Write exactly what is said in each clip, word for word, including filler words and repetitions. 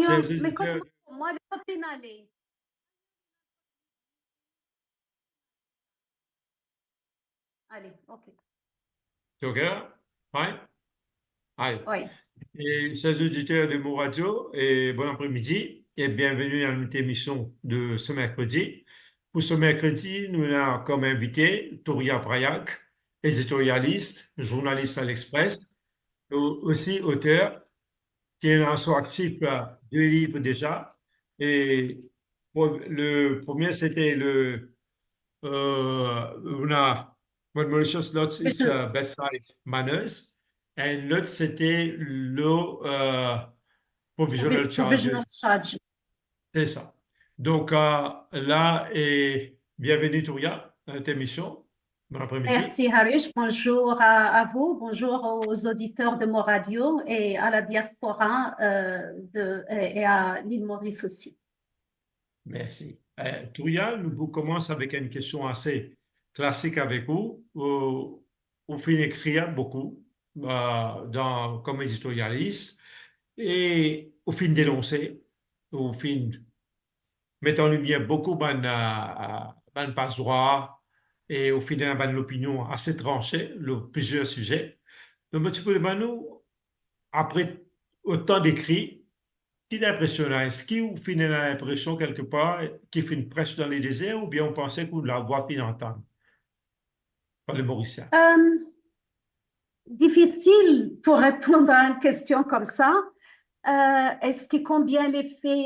Chers auditeurs, mwa, li pa pena ale. Ale, ok. Ti ok la? Fine? Ale. Wi. E chers auditeurs de Mo Radio, e bon apremidi e bienveni dan nou emision de se merkredi. Pou se merkredi, nou ena kom invite Touria Prayak, editorialis, zournalis a L'Express, e osi oter, ki ena so aktif, euh, de liv deza. E pro-, le premie, sete le, euh, ena What Mauritius Lacks is, euh, Bedside Manners, e lot sete le, euh, Provisional Charges. Se sa. Donk, euh, la, e bienveni Touria dan nou emision. Bon apremidi. Merci, Harish. Bonjour à, à vous. Bonjour aux auditeurs de Mo Radio et à la diaspora, euh, de, et, et à l'île Maurice aussi. Mersi. Eh, Touria, nou pou koumans avek enn kestion ase klasik avek ou. Ou, ou finn ekrir boukou, euh, dan, kom editorialis, e ou finn denonse, ou finn met an limier boukou bann, euh, bann pazwa, e ou finn ena bann lopinion ase transe lor plizier size. Donk, mo ti pou demann ou, apre otan dekri, ki linpresion ou ena? Eski ou finn ena linpresion kelkepar ki finn pres dan ledezer, oubien ou panse ki ou lavwa finn antann par le Morisien? Euh, difisil pou reponn a enn kestion koumsa. Euh, eski konbien lefe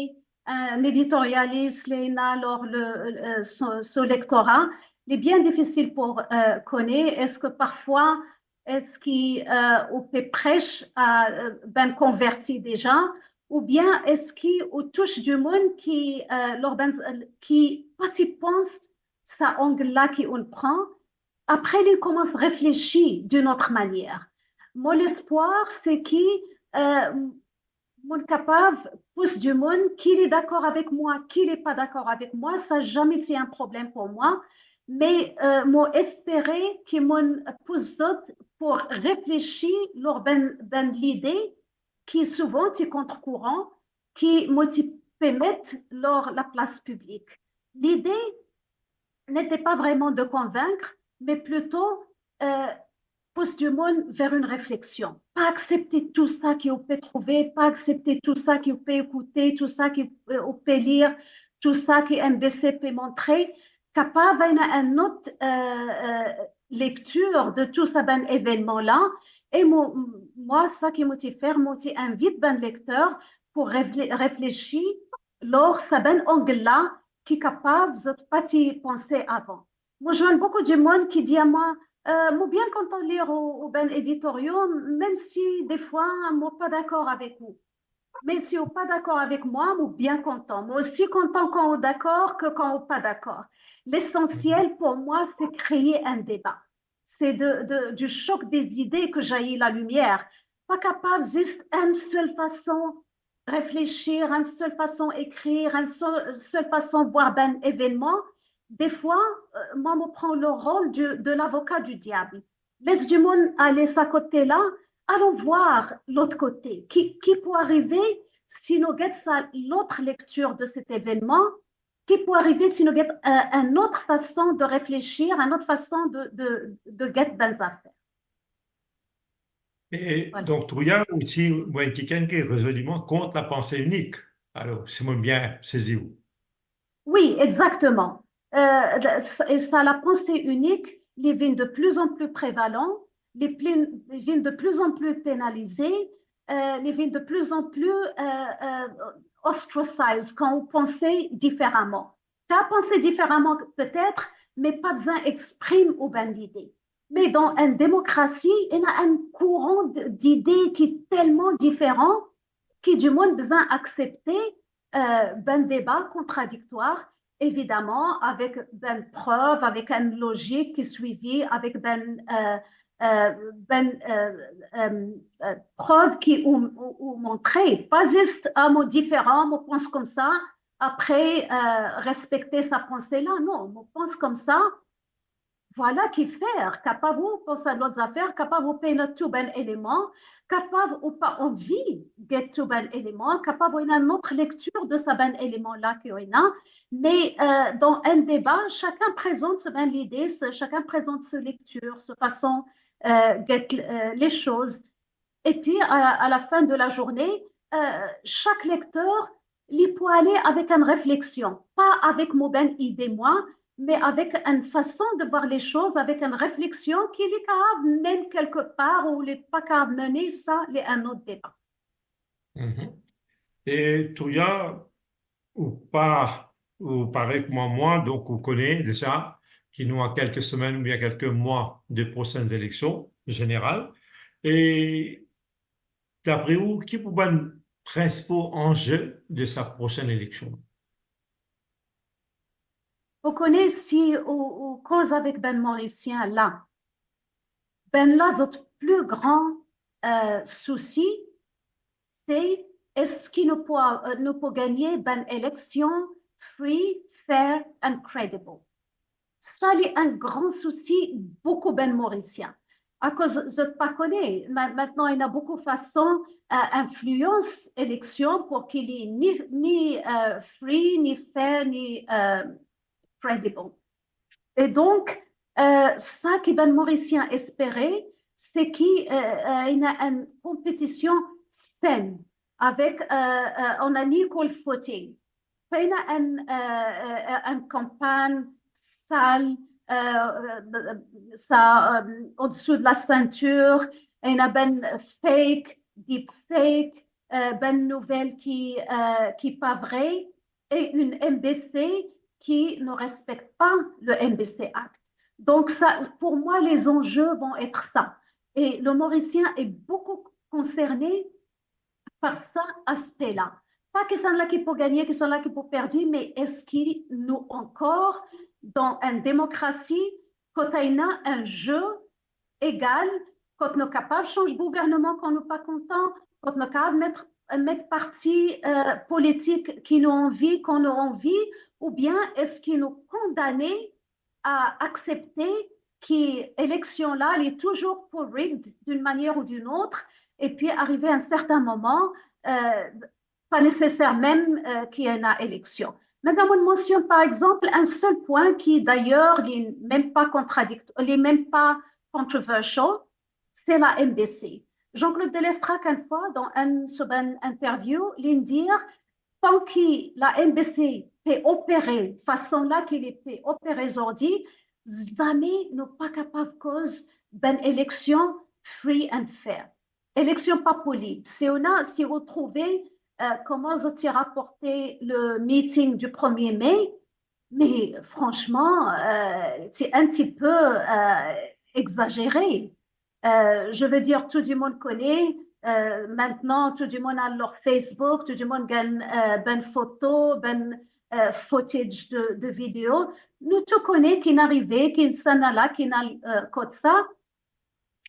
enn editorialis li ena lor le, euh, so, so lektora? Li bien difisil pou, euh, kone. Eski parfwa, eski, euh, ou pe pres a, euh, bann konverti deza, oubien eski ou tous dimoun ki, euh, lor bann, ki pa ti pans sa ang la ki ou pran, apre li koumans reflesi d'une autre manière. Mo lespwar se ki, euh, mo kapav pous dimoun, ki li dakor avek mwa, ki li pa dakor avek mwa, sa zame ti enn problem pou mwa, me, euh, mo espere ki mo pous zot pou reflesi lor bann, bann lide ki souvan ti kontr-kouran, ki mo ti pe met lor laplas piblik. Lide n'était pas vraiment de convaincre, mais plutôt, euh, pous dimoun ver enn refleksion. Pa aksepte tou sa ki ou pe trouve, pa aksepte tou sa ki ou pe ekoute, tou sa ki, euh, ou pe lir, tou sa ki M B C pe montre. Kapav ena enn lot, euh, euh, lektir de tou sa bann evennman la. E mo, mwa, sa ki mo ti fer, mo ti invit bann lekter pou refle-, reflesi lor sa bann ang la ki kapav zot pa ti panse avan. Mo zwenn boukou dimoun ki dir mwa, euh, "Mo bien kontan lir ou, ou bann editorial, mem si defwa mo pa dakor avek ou." Me si ou pa dakor avek mwa, mo bien kontan. Mo osi kontan kan ou dakor ke kan ou pa dakor. Lesansiel pou mwa, se kree enn deba. C'est de, de, du choc des idées que jaillit la lumière. Pa kapav zis enn sel fason reflesir, enn sel fason ekrir, enn sel, sel fason vwar bann evennman. Defwa, euh, mwa, mo pran le rol du, de lavoka di diab. Les dimoun ale sa kote la, alon vwar lot kote. Ki, ki pou arive si nou get sa lot lektir de set evennman? Ki pou arive si nou get, euh, enn lot fason de reflesir, enn lot fason de, de, de get bann zafer? E donk, Touria, ou ti, ou enn kikenn ki rezoliman kont lapanse inik. Alor, si mo bien sezi ou. Wi, exakteman. Euh, sa, e sa lapanse inik, li vinn de plus en plus prévalent, li pli, li vinn de plus en plus pénalisé, euh, li vinn de plus en plus, euh, euh, ostracized kan ou panse diferaman. Kan ou panse diferaman, petet, me pa bizin exprim ou bann lide. Me dan enn demokrasi, ena enn kouran d-, dide ki telman diferan ki dimoun bizin aksepte, euh, bann deba kontradiktwar, evidaman, avek bann prev, avek enn lozik ki swivi, avek bann, euh, euh, bann, euh, euh, euh, prev ki ou, ou, ou montre, pa zis, "Ah, mo diferan, mo pans koumsa", apre, euh, respekte sa panse la. Non, mo pans koumsa, vwala ki fer, kapav ou pans a lot zafer, kapav ou pena tou bann eleman, kapav ou pa anvi get tou bann eleman, kapav ou ena enn lot lektir de sa bann eleman la ki ou ena. Me, euh, dan enn deba, sakenn prezant so bann lide, so, sakenn prezant so lektir, so fason, euh, get, euh, les choses. Epi, a, a la fin de la zourne, euh, sak lekter, li pou ale avek enn refleksion, pa avek mo bann ide mwa, me avek enn fason de vwar les choses, avek enn refleksion ki li kapav menn kelke par ou li pa kapav mene, sa, li enn lot deba. Mhm. E Touya, ou pa, ou parey kouma mwa, donk ou kone deza ki nou a kelke semenn oubien kelke mwa de prosenn eleksion zeneral. E dapre ou, ki pou bann prinsipe anze de sa prosenn eleksion? Ou kone, si ou, ou koz avek bann Morisien la, bann la zot pli gran, euh, sousi, se eski nou pou, euh, nou pou gagne bann eleksion free, fair and credible. Sa li enn gran sousi boukou bann Morisien. Akoz zot pa kone, ma-, mintnan ena boukou fason, euh, inflians eleksion pou ki li ni, ni, euh, free, ni fair, ni, euh, credible. E donk, euh, sa ki bann Morisien espere, se ki, euh, euh, ena enn konpetision senn avek, euh, euh, on an equal footing. Pena enn, euh, euh, enn kanpagn sal, euh, euh, sa, euh, odesou de la sintir, ena bann fake, deepfake, euh, bann nouvel ki, euh, ki pa vre, e enn M B C ki ne respecte pas le M B C Act. Donc, ça, pour moi, les enjeux vont être ça. Et le Morisien est beaucoup concerné par sa aspe la. Pa ki sannla ki pou gagne, ki sannla ki pou perdi, me eski nou ankor dan enn demokrasi kot ena enn ze egal, kot nou kapav sanz gouverneman kan nou pa kontan, kot nou kapav met, met parti, euh, politik ki nou anvi, kan nou anvi, oubien eski nou kondane a aksepte ki eleksion la, li touzour pou rigged d'une manière ou d'une autre, epi arive enn sertin moman, euh, pa neseser mem, euh, ki ena eleksion. Mintnan, mo mansion, par exanp, enn sel pwin ki, dayer, li mem pa kontradikt-, li mem pa controversial, se la M B C. Jean-Claude Delestrac, enn fwa, dan enn so bann interview, li dir, tan ki la M B C pe opere fason la ki li pe opere zordi, zame nou pa kapav koz bann eleksion free and fair. Eleksion pa pou lib. Si ou ena, si ou trouve, euh, kouma zot ti raporte le meeting du premier mai, me fransman, euh, ti enn tipe, euh, exagere. Euh, je veux dire, tou dimoun kone, euh, mintnan, tou dimoun al lor Facebook, tou dimoun gagn, euh, bann foto, bann, euh, footage de, de video. Nou tou kone ki inn arive, ki sannla ki inn al, euh, kot sa.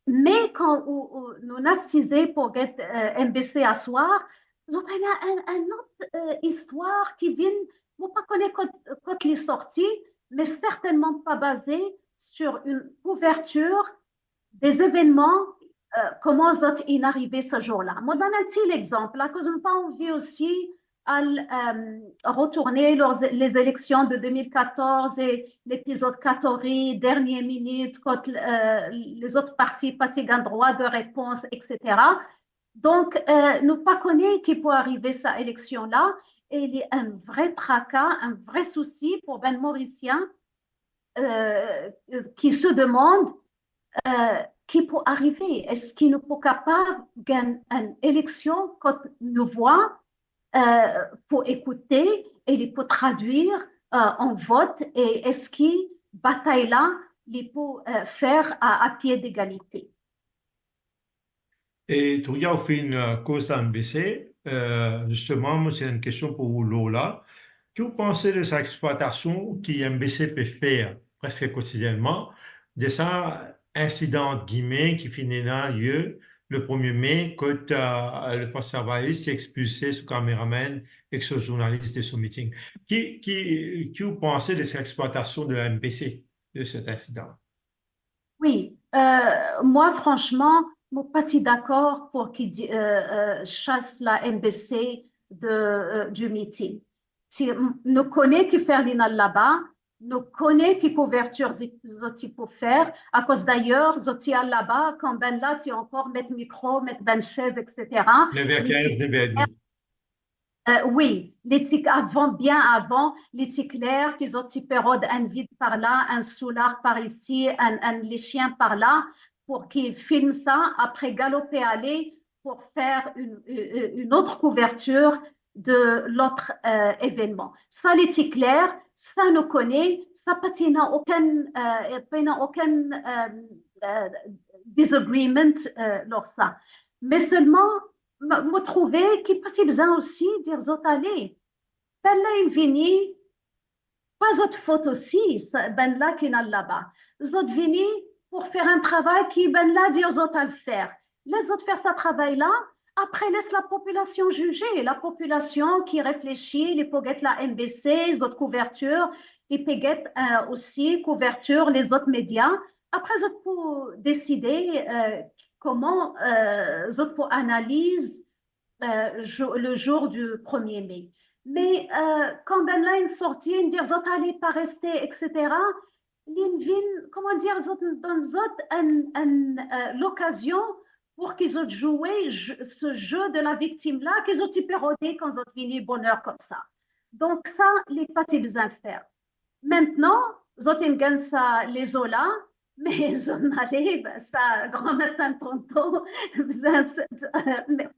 Me kan ou, ou, nou inn asize pou get, euh, M B C aswar, zot ena enn, enn lot, euh, istwar ki vinn, mo pa kone kot, kot li sorti, me sertennman pa baze sur une couverture des événements, euh, kouma zot inn arive se zour la. Mo donn enn ti lexanp, akoz mo pa anvi osi al, euh, retourne lor ze-, les élections de deux mille quatorze e lepizod katori, dernier minit, kot, euh, lezot parti pa ti gagn drwa de repons, et cetera. Donk, euh, nou pa kone ki pou arive sa eleksion la, e li enn vre traka, enn vre sousi pou bann Morisien, euh, ki se demande, euh, ki pou arive. Eski nou pou kapav gagn enn eleksion kot nou vwa, euh, pou ekoute e li pou tradwir, euh, an vot, e eski batay la, li pou, euh, fer a, a pie degalite? E Touya, ou finn, euh, koz M B C, euh, zisteman, mo ti ena enn kestion pou ou lor la. Ki ou panse de sa explwatasion ki M B C pe fer preske kotidiennman, de sa insidan, ant gime, ki finn ena lie le premier mai, kot, euh, le Parti Travayis ti expilse so kameramenn ek so zournalis de so meeting? Ki, ki, ki ou panse de sa explwatasion de la M B C de set insidan? Wi, euh, mwa, fransman, mo pa ti dakor pou ki di, euh, euh, sas la M B C de, euh, du meeting. Ti, nou kone ki fer linn al laba, nou kone ki kouvertir zi-, zot ti pou fer, akoz dayer, zot ti al laba, kan bann la ti ankor met mikro, met bann sez, et cetera. Nev er kinz, nev er edmi. Euh, wi, li ti avan, bien avan, li ti kler ki zot ti pe rod enn vid par la, enn soular par isi, enn, enn lesien par la, pou ki film sa, apre galope ale pou fer enn, enn, enn lot kouvertir de lot, euh, evennman. Sa li ti kler, sa nou kone, sa pa ti ena okenn, euh, pa ena okenn, euh, euh, disagreement, euh, lor sa. Me selman, mo, mo trouve ki pa ti bizin osi dir zot ale. Bann la inn vini, pa zot fot osi, sa, bann la ki inn al laba. Zot vini pou fer enn travay ki bann la dir zot al fer. Les zot fer sa travay la, apre les lapopilasion zize. Lapopilasion ki reflesi, li pou get la M B C, zot kouvertir, li pe get, euh, osi kouvertir lezot media. Apre zot pou deside, euh, kouma, euh, zot pou analiz, euh, jou-, le jour du premier mai. Me, euh, kan bann la inn sorti, inn dir zot ale, pa reste, et cetera, linn vinn, kouma dir, zot donn zot enn, enn, euh, lokazion pou ki zot zwe j-, se jeu de la victime la, ki zot ti pe rode kan zot vini boner koumsa. Donk sa, li pa ti bizin fer. Aster, zot inn gagn sa lezo la, me zot ale, be, sa gramatin tonton, bizin,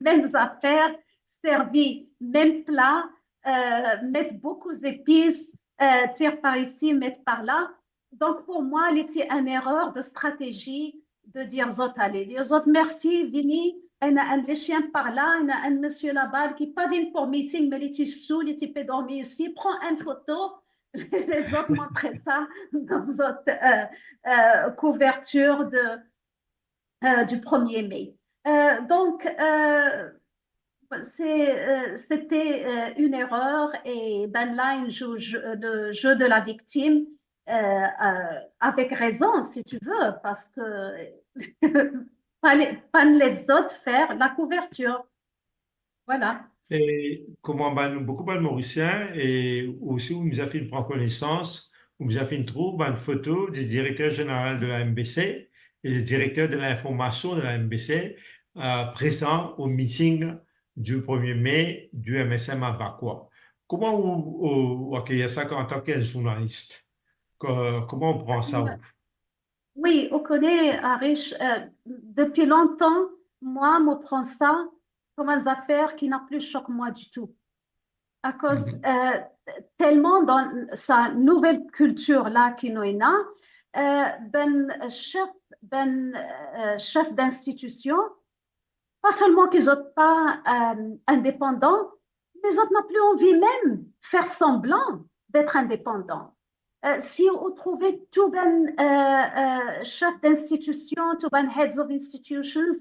mem zafer, servi mem pla, euh, met boukou zepis, euh, tir par isi, met par la. Donk, pou mwa, li ti enn erer de stratezi de dir zot ale. Dir zot mersi, vini, ena enn lesien par la, ena enn misie laba ki pa vinn pou meeting, me li ti sou, li ti pe dormi isi, pran enn foto, lezot montre sa dan zot, euh, euh, kouvertir de, euh, du premier mai. Euh, donk, euh, c'est, euh, c'était, euh, une erreur et bann la inn zwe, zwe, le jeu de la victime, euh, euh, avec raison, si tu veux, parce que pa les, pa les zot fer la kouvertir. Voilà. E kouma bann, boukou bann Morisien, e osi ou bizin finn pran konesans, ou bizin finn trouv bann foto di direkter zeneral de la M B C e direkter de linformasion de la M B C, euh, prezan o meeting du premier mai du M S M à Vacoas. Kouma ou, ou, ou akeyir sa antan ki enn zournalis? Ko-, kouma ou pran sa, ou? Wi, ou kone, Arish, euh, depi lontan, mwa, mo pran sa kouma enn zafer ki napa sok mwa ditou. Akoz, euh, telman dan sa nouvel kiltir la ki nou ena, euh, bann sef, bann, euh, sef dinstitision, pa selman ki zot pa, euh, indepandan, me zot napa anvi mem fer sanblan d'être indépendant. Euh, si ou trouve tou bann, euh, euh, sef dinstitision, tou bann heads of institutions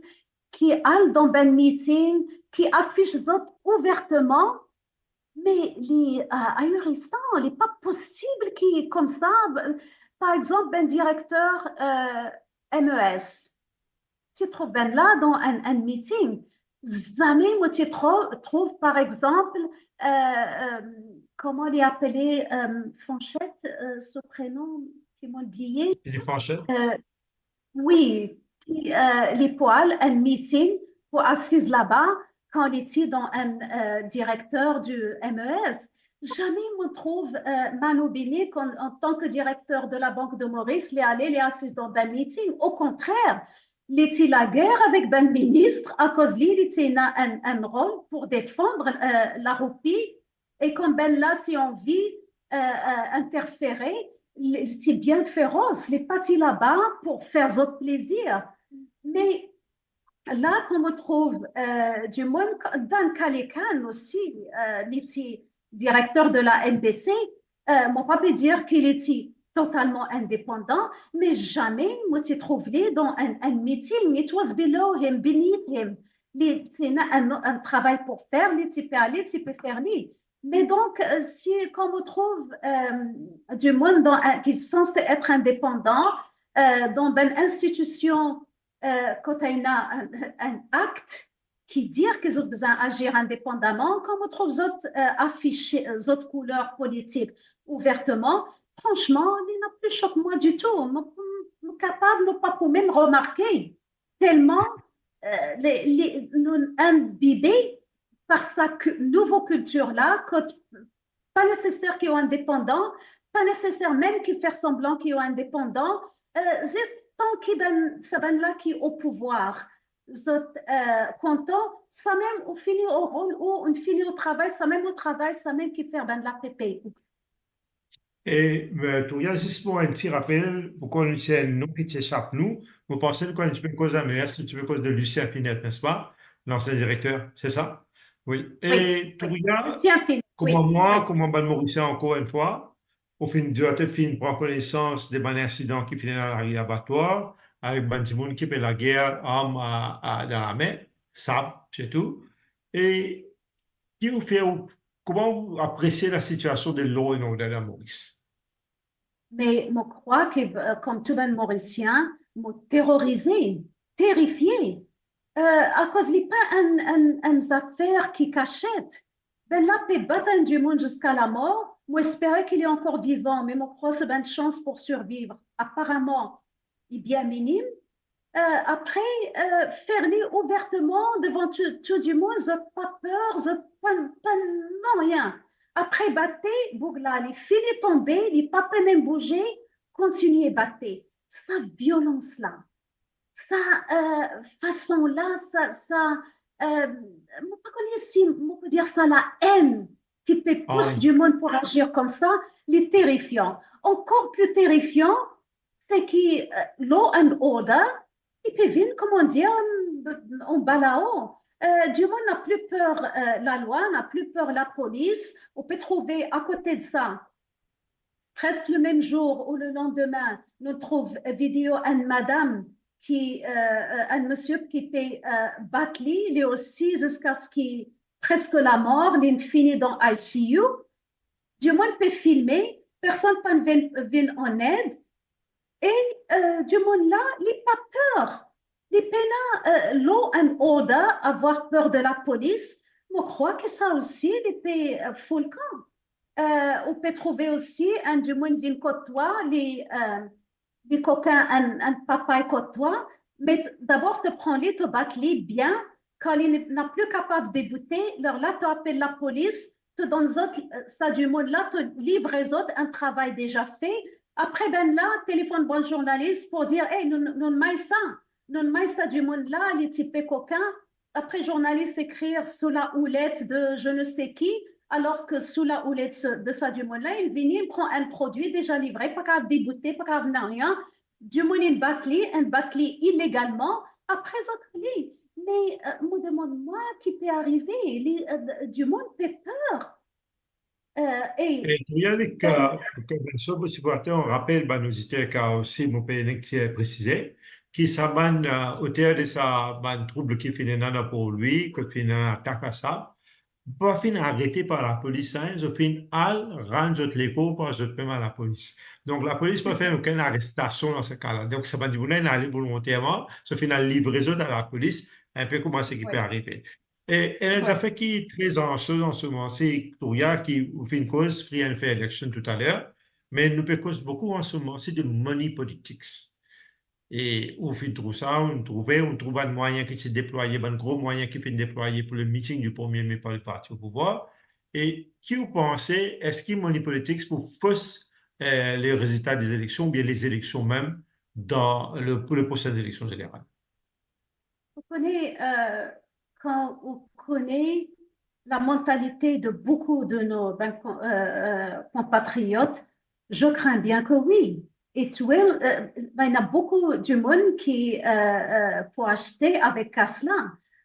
ki al dan bann meeting, ki afis zot ouverteman, me li, euh, ahirisan, li pa posib ki koumsa, euh, par exanp, bann direkter, euh, M E S, ti trouv bann la dan enn, enn meeting. Zame mo ti trou-, trouv, par exanp, euh, euh, kouma li apele, euh, Fanchette, euh, so prenom, ki mo bliye. Philippe Fanchette? Euh, wi, ki, euh, li pou al enn meeting pou asiz laba, kan li ti dan enn, euh, direkter du M E S. Zame mo trouv, euh, Manou Binic, an, antan ki direkter de la Banque de Maurice, li ale, li asiz dan bann meeting. Okontrer, li ti lager avek bann minis, akoz li, li ti ena enn, enn rol pou defann, euh, laroupi, e kan bann la ti anvi, euh, euh, interfere, li ti bien feros, li pa ti laba pou fer zot plezir. Me la, kan mo trouv, euh, dimoun, Dan Kalikan osi, euh, li ti direkter de la M B C, euh, mo pa pe dir ki li ti totalman indepandan, me zame mo ti trouv li dan enn, enn meeting. It was below him, beneath him. Li ti ena enn, enn travay pou fer, li ti pe ale, ti pe fer li. Me donk, euh, si, kan mo trouv, euh, dimoun dan, euh, ki sanse et indepandan, euh, dan bann institision, euh, kot ena enn, enn akt ki dir ki zot bizin azir indepandaman, kan mo trouv zot, euh, afise, zot kouler politik ouverteman, fransman, li napa pli sok mwa ditou. Mo, mo kapav, mo pa pou mem remarke, telman, euh, le, le, nou inbibe par sa ki, nouvo kiltir la, kot pa neseser ki ou indepandan, pa neseser mem ki fer sanblan ki ou indepandan, euh, zis tan ki bann, sa bann la ki o pouvwar, zot, euh, kontan, samem ou fini ou rol ou, ou fini ou travay, samem ou travay, samem ki fer bann la pe pey ou. E, euh, Touria, zis pou enn ti rapel, pou konn enn nom ki ti esap nou, mo panse nou konn enn tipe koz la, me si nou ti pe koz de Lucien Pinet, nespa? Lansien direkter, se sa? Wi. E, wi, wi. Touria, Lucien Pinet, kouma wi, mwa, wi, kouma bann Morisien, ankor enn fwa, ou finn, dwa to finn pran konesans de bann insidan ki finn ena lari Labatwar, avek bann dimoun ki pe lager arm a, a, dan lame, sab, sirtou. E ki ou fer, ou, kouma ou apresie lasitiasion de law and order dan Moris? Me mo krwar ki, euh, kom tou bann Morisien, mo terorize, terifie, euh, akoz li pa enn, enn, enn zafer ki kasiet. Bann la pe bat enn dimoun ziska lamor, mo espere ki li ankor vivan, me mo krwar so bann sans pou sirviv, aparaman, li bien minim. Euh, apre, euh, fer li ouverteman devan tou, tou dimoun, zot pa per, zot pa, pa nanye. Apre bate, boug la, li fini tonbe, li pa pe mem bouze, kontinie bate. Sa violans la, sa, euh, fason la, sa, sa, euh, mo pa kone si mo pe dir sa, laenn ki pe pous dimoun pou azir koumsa, li terifian. Ankor pli terifian, se ki, euh, law and order, li pe vinn, kouma dir, anba lao. Euh, dimoun na pli per, euh, lalwa, na pli per lapolis. Ou pe trouve akote de sa, preske le mem zour ou le landime, nou trouv, euh, video enn madam ki, euh, euh, enn misie ki pe, euh, bat li, li osi, ziska ski preske lamor, li fini dan I C U. Dimoun pe filme, personn pa vinn, vinn an ed, e, euh, dimoun la, li pa per. Li pena, euh, law and order, avoir peur de lapolis. Mo krwar ki sa osi, li pe, euh, fou lekan. Euh, ou pe trouve osi enn dimoun vinn kot twa, li, euh, li kokin enn, enn papay kot twa, me dabor to pran li, to bat li bien, kan li n-, na pli kapav deboute, ler la to apel lapolis, to donn zot, euh, sa dimoun la, to livre zot enn travay deza fe. Apre bann la telefonn bann zournalis pou dir, "Ey, nou, nou, nou may sa, nou may sa dimoun la, li ti pe kokin." Apre zournalis ekrir sou lahoulet de je ne sais qui, alor ki sou lahoulet se, de sa dimoun la, li vini, li pran enn prodwi deza livre, pa kapav deboute, pa kapav nanye, dimoun inn bat li, inn bat li ilegalman, apre zot li. Me, euh, mo demann mwa ki pe arive, li, euh, dimoun pe per. Euh, e, e Touria, li ka, ka, bien sir, pou siporte, on rapel bann oditer ka osi, mo pe nek ti presize, ki sa bann, euh, oter de sa bann troub ki finn ena dan Port Louis, kot finn ena atak a sa, pa finn arete par lapolis, hein, zot finn al rann zot lekor par zot mem a lapolis. Donk, lapolis pa fer okenn arestasion dan se ka la. Donk, sa bann dimoun la, inn ale volonterman, zot finn al livre zot a lapolis, enpe kouma seki pe arive. E, e enn zafer ki tre ansyo an se moman, se Touria ki ou finn koz free and fair election toutaler, me nou pe koz boukou an se moman, se de money politics. E ou finn trouv sa, ou trouve, ou trouv bann mwayin ki ti deplwaye, bann gro mwayin ki finn deplwaye pou le meeting du premier mai par le parti au pouvoir. E ki ou panse, eski money politics pou fos, eh, le rezilta de eleksion oubien le eleksion mem dan le, pou le prosin eleksion zeneral? Ou kone, euh, kan ou kone la mantalite de boukou de nou, ben, kon-, euh, euh, konpatriyot, je crains bien que oui. It will, euh, ben, ena boukou dimoun ki, euh, euh, pou aste avek kas la.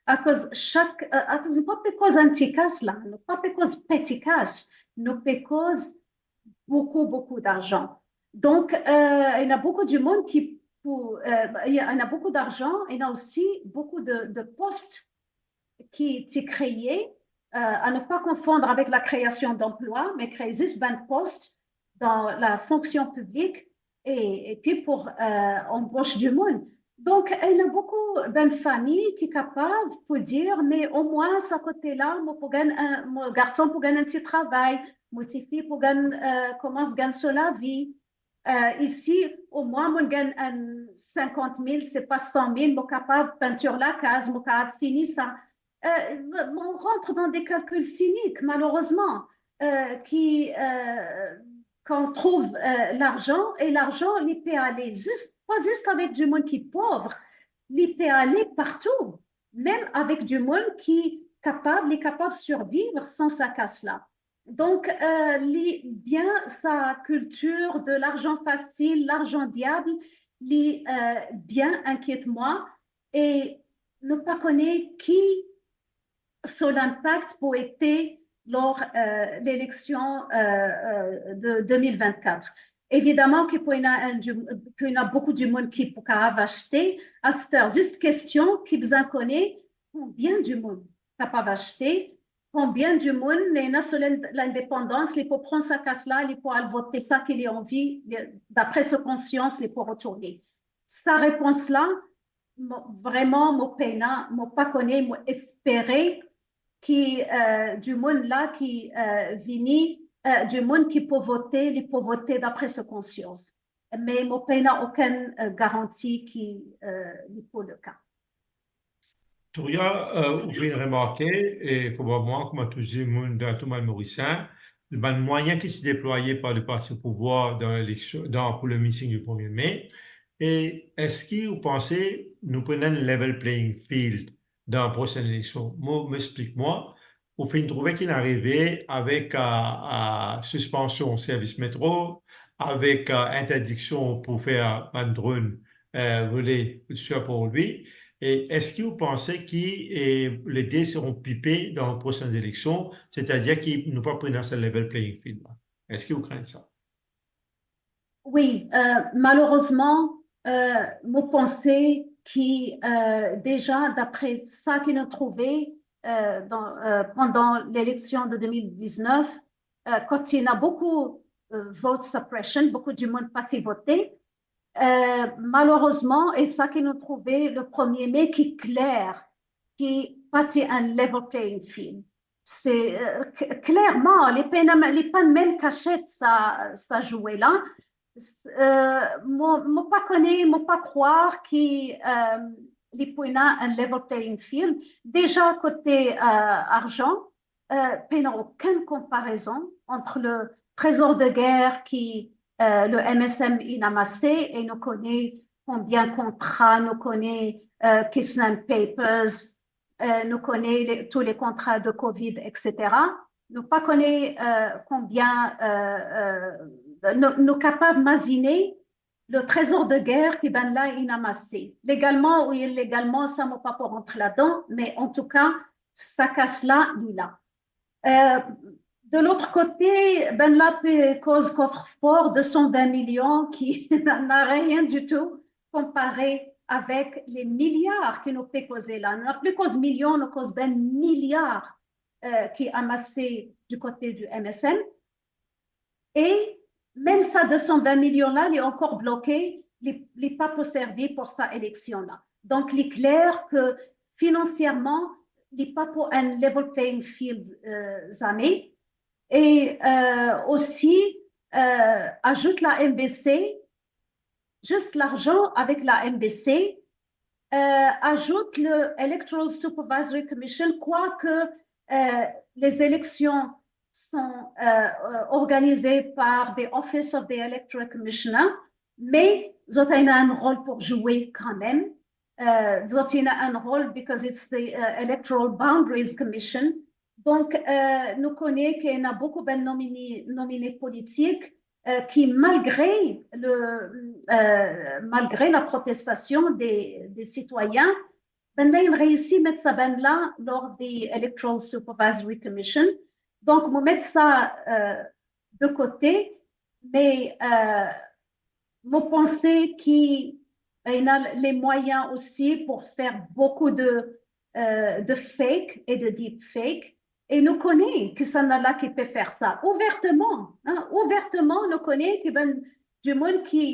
Akoz sak, euh, akoz nou pa pe koz enn ti kas la, nou pa pe koz peti kas, nou pe koz boukou, boukou darzan. Donk, euh, ena boukou dimoun ki pou, euh, ena boukou darzan, ena osi boukou de, de post ki ti kree, euh, a ne pas confondre avec la création d'emplois, me kree zis bann post dan la fonksion piblik, e, epi pou, euh, anbos dimoun. Donk, ena boukou bann fami ki kapav pou dir, me omwin sa kote la, mo pou gagn, euh, mo garson pou gagn enn ti travay, mo tifi pou gagn, euh, koumans gagn so lavi. Euh, isi, omwin mo gagn enn sinkant mil, se pa san mil, mo kapav pintir lakaz, mo kapav fini sa. Euh, on rentre dans des calculs cyniques, malheureusement, euh, qui, euh, qu'on trouve, euh, l'argent, et l'argent, li pe ale zis, pa zis avek dimoun ki pov, li pe ale partou, mem avek dimoun ki kapav, li kapav sirviv san sa kas la. Donk, euh, li bien sa kiltir de l'argent facile, l'argent diable, li, euh, bien inkiet mwa, e nou pa kone ki so linpak pou ete lor, euh, leleksion, euh, euh, de de mil vennkat. Evidaman ki pou ena enn di-, pou ena boukou dimoun ki pou kapav aste. Aster, zis kestion ki bizin kone konbien dimoun kapav aste, konbien dimoun, li ena so lin-, lindepandans, li pou pran sa kas la, li pou al vote sa ki li anvi, li, dapre so konsians, li pou retourne. Sa repons la, mo, vreman, mo pena, mo pa kone, mo espere ki, euh, dimoun la ki, euh, vini, euh, dimoun ki pou vote, li pou vote dapre so konsians. Me mo pena okenn, euh, garanti ki, euh, li pou le ka. Touria, euh, ou finn remarke, e probableman kouma tou dimoun dan tou bann Morisien, bann mwayin ki ti deplwaye par le parti o pouvwar dan leleksion, dan, pou le meeting du premier mai, e eski ou panse nou pou ena enn level playing field dan prosenn eleksion? Mo, mo explik mwa, ou finn trouve ki'nn arive avek, euh, euh, sispansion servis metro, avek, euh, interdiksion pou fer bann dronn, euh, vole swa par lwi. E eski ou panse ki, e, les dés seront pipés dans les prochaines élections, c'est-à-dire ki nou pa pou ena sa level playing field la? Eski ou krenn sa? Wi, euh, malerezman, euh, mo panse ki, euh, deza, dapre sa ki nou trouve, euh, dan, euh, pandan leleksion de de mil diznef, euh, kan ti ena boukou, euh, vote suppression, boukou dimoun pa ti vote, euh, malerezman, e sa ki nou trouve le premier mai ki kler, ki pa ti enn level playing field. Se, euh, k-, klerman, li pena, li pa mem kasiet sa, sa zwe la. S-, euh, mo, mo pa kone, mo pa krwar ki, euh, li pou ena enn level playing field. Deza kote, euh, arzan, euh, pena okenn konparezon ant le trezor de ger ki, euh, le M S M inn amase, e nou kone konbien kontra, nou kone, euh, Kisland Papers, euh, nou kone le, tou le kontra de covid, et cetera. Nou pa kone, euh, konbien, euh, euh, nou, nou kapav mazine le trezor de ger ki bann la inn amase. Legalman ou ilegalman, sa mo pa pou rant ladan, me antouka, sa kas la, li la. Euh, de lot kote, bann la pe koz kofrfor de san vin milion ki na rien ditou konpare avek le miliar ki nou pe koze la. Nou pa pli koz milion, nou koz bann miliar, euh, ki amase du kote du M S M. E mem sa de san vin milion la, li ankor bloke, li, li pa pou servi pou sa eleksion la. Donk, li kler ke finansierman, li pa pou enn level playing field, euh, zame. E, euh, osi, euh, azout la M V C, zis larzan avek la M V C, euh, azout le Electoral Supervisory Commission, kwake, euh, les élections sont, euh, euh, organisées par the Office of the Electoral Commissioner, me zot ena enn rol pou zwe kanmem. Euh, zot ena enn rol because it's the, euh, Electoral Boundaries Commission. Donk, euh, nou kone ki ena boukou bann nomine, nomine politik, euh, ki malgre le, euh, malgre la protestasion de, de sitwayin, bann la inn reisi met sa bann la lor de Electoral Supervisory Commission. Donk, mo met sa, euh, de kote, me, euh, mo panse ki ena le mwayin osi pou fer boukou de, euh, de fake e de deepfake. E nou kone ki sa ena la ki pe fer sa ouverteman, hein, ouverteman, nou kone ki bann dimoun ki,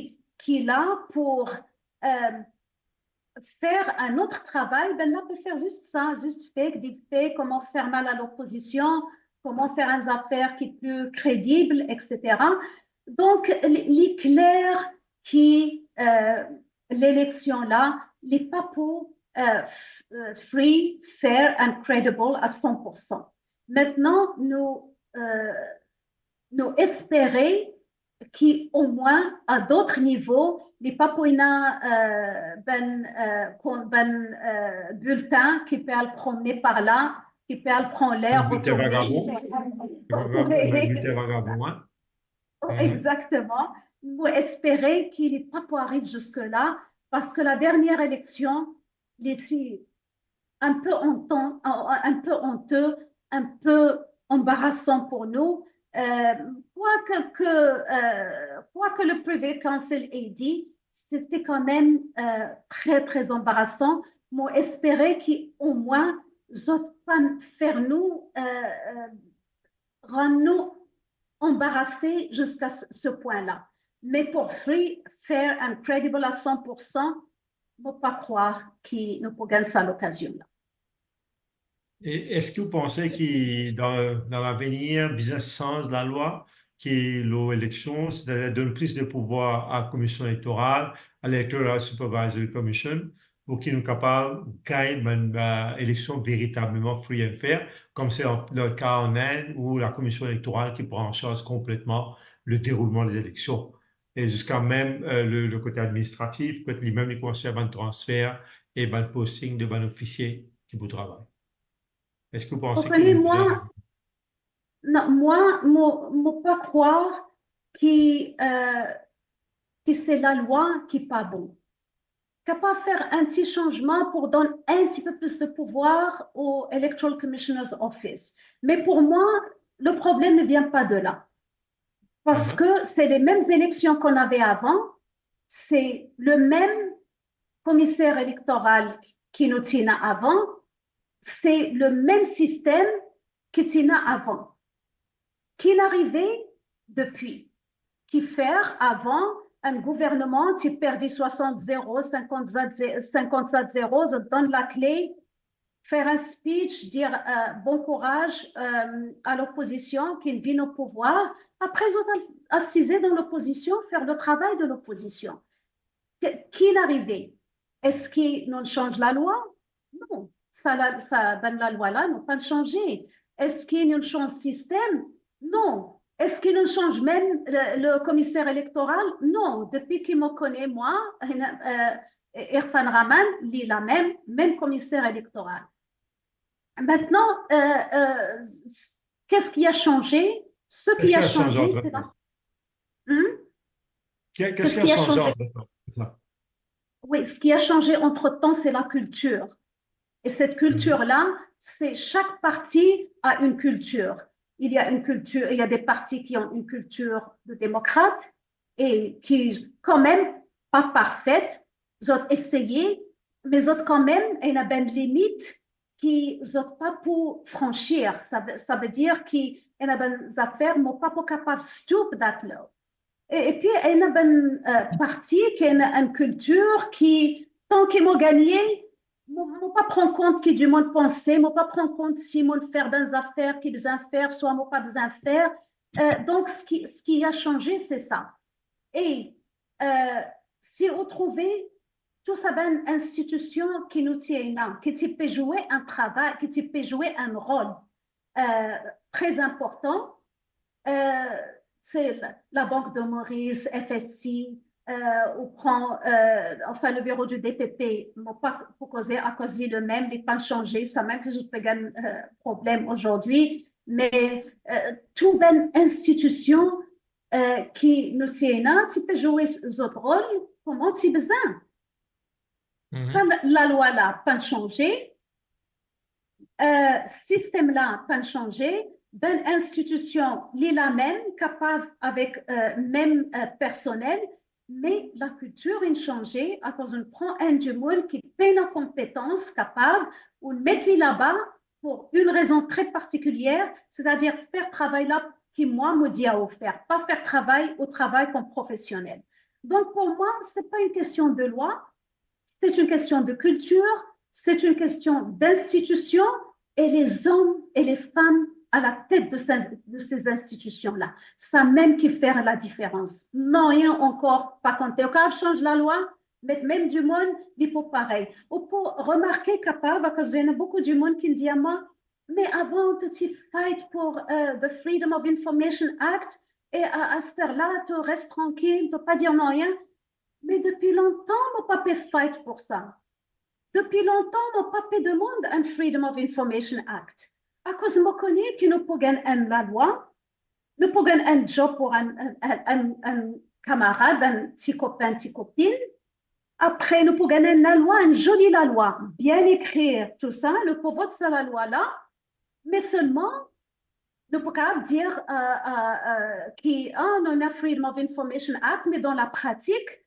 ki la pou, euh, fer enn lot travay, bann la pe fer zis sa, zis fake, deepfake, kouma fer mal a lopozision, kouma fer enn zafer ki pli kredib, et cetera. Donk, li, li kler ki, euh, leleksion la, li pa pou, euh, f-, euh, free, fair and credible a san pour san. Mintnan, nou, euh, nou espere ki omwin a dot nivo, li pa pou ena, euh, bann, euh, kon-, bann, euh, biltin ki pe al promne par la, ki pe al pran ler. Bann biltin otomobil, vagabon. Wi, bann biltin vagabon, hein. Oh, exactement. Mo espere ki li pa pou ariv ziska la, parski la dernie eleksion, li ti un peu hontan-, un peu honteux, un peu embarrassant pour nous. Euh, quoi que, que, euh, quoi que le Privy Council ait dit, c'était quand même, euh, très, très embarrassant. Mo espere ki omwin zot pa fer nou, euh, euh, rann nou anbarase ziska se, se pwin la. Me pou free, fair and credible a san pour san, mo pa krwar ki nou pou gagn sa lokazion la. E eski ou panse ki dan, dan lavenir, bizin sanz lalwa ki lor eleksion, setadir donn plis de pouvwar a Komision Elektoral, a Electoral Supervisory Commission, pou ki nou kapav gagn bann, euh, eleksion veritableman free and fair, kouma se an, le ka an Inde, ou Lakomision Elektoral ki pran an sarz konpletman le deroulman de eleksion. E ziska mem, euh, le, le kote administratif, kot limem li konsern bann transfer e bann posting de bann ofisie ki pou travay. Eski ou panse ki... Ou kone, mwa, non, mwa, mo, mo pa krwar ki, euh, ki se lalwa ki pa bon. Kapav fer enn ti sanzman pou donn enn ti pe plis de pouvwar au Electoral Commissioner's Office. Me pou mwa, le problème ne vient pas de là. Parski se les mêmes élections qu'on avait avant, se le mem komiser elektoral ki nou ti ena avan, se le mem sistem ki ti ena avan. Ki'nn arive depi? Kifer avan enn gouvernman ti perdi swasant zero, sinkant-set ze-, sinkant-set zero, zot donn lakle, fer enn speech, dir, euh, bon kouraz, euh, a lopozision ki'nn vinn o pouvwar. Apre zot al asize dan lopozision, fer le travay de lopozision. Ki, ki'nn arive? Eski nou'nn sanz lalwa? Non. Sa la, sa, bann lalwa la, nou pa'nn sanze. Eski nou'nn sanz sistem? Non. Eski nou'nn sanz mem le, le komiser elektoral? Non. Depi ki mo kone mwa, euh, Irfan Rahman, li lamem, mem komiser elektoral. Maintenant, euh, euh, qu'est-ce qui a changé? Ce qui a changé, c'est la... Hmm? Qu'est-ce qui a changé entre-temps? C'est ça. Oui, ce qui a changé entre-temps, c'est la culture. Et cette culture-là, c'est, chaque parti a une culture. Il y a une culture, il y a des partis qui ont une culture de démocrate et qui, quand même, pas parfaite, zot eseye, me zot kanmem ena bann limit ki zot pa pou fransir. Sa ve, sa ve dir ki ena bann zafer mo pa pou kapav stoop that low. E, epi ena bann, euh, parti ki ena enn kiltir ki, tan ki mo gagne, mo, mo pa pran kont ki dimoun panse, mo pa pran kont si mo'nn fer bann zafer ki bizin fer, swa mo pa bizin fer. Euh, donk, ce qui, ce qui a changé, c'est ça. E, euh, si ou trouve tou sa bann institision ki nou ti ena, ki ti pe zwe enn travay, ki ti pe zwe enn rol, euh, tre inportan, euh, se la, Labank de Moris, F S C, euh, ou pran, euh, enfin, le bureau du D P P, mo pa pou koze akoz li lemem, li pa'nn sanze, samem ki zot pe gagn, euh, problem azordi, me, euh, tou bann institision, euh, ki nou ti ena, ti pe zwe zot rol kouma ti bizin. Mhm. Sa, la, lalwa la pa'nn sanze, euh, sistem la pa'nn sanze, bann institision li lamem, kapav avek, euh, mem, euh, personel, me lakiltir inn sanze akoz nou pran enn dimoun ki pena konpetans, kapav, ou met li laba pou enn rezon tre partikilier, setadir fer travay la ki mwa mo dir ou fer, pa fer travay ou travay kom profesionel. Donc, pour moi, c'est pas une question de loi, c'est une question de culture, c'est une question d'institution, et les hommes et les femmes à la tête de ces, de ces institutions-là. Samem ki fer la diferans. Nanye ankor pa konte. Ou kapav sanz lalwa, me mem dimoun, li pou parey. Ou pou remarke kapav, akoz ena boukou dimoun ki dir mwa, me avan, to ti fight pour, euh, the Freedom of Information Act, e a, aster la, to res trankil, to pa dir nanye. Me depi lontan, mo pa pe fight pour sa. Depi lontan, mo pa pe demann enn Freedom of Information Act. Akoz mo kone ki nou pou gagn enn lalwa, nou pou gagn enn job pour enn, enn, enn, enn, enn kamarad, enn ti kopin, ti kopinn. Apre, nou pou gagn enn lalwa, enn zoli lalwa, bien ekrir, tou sa, nou pou vot sa lalwa la, me selman, nou pou kapav dir, euh, euh, euh, ki, ah, nou ena Freedom of Information Act, me dan la pratik,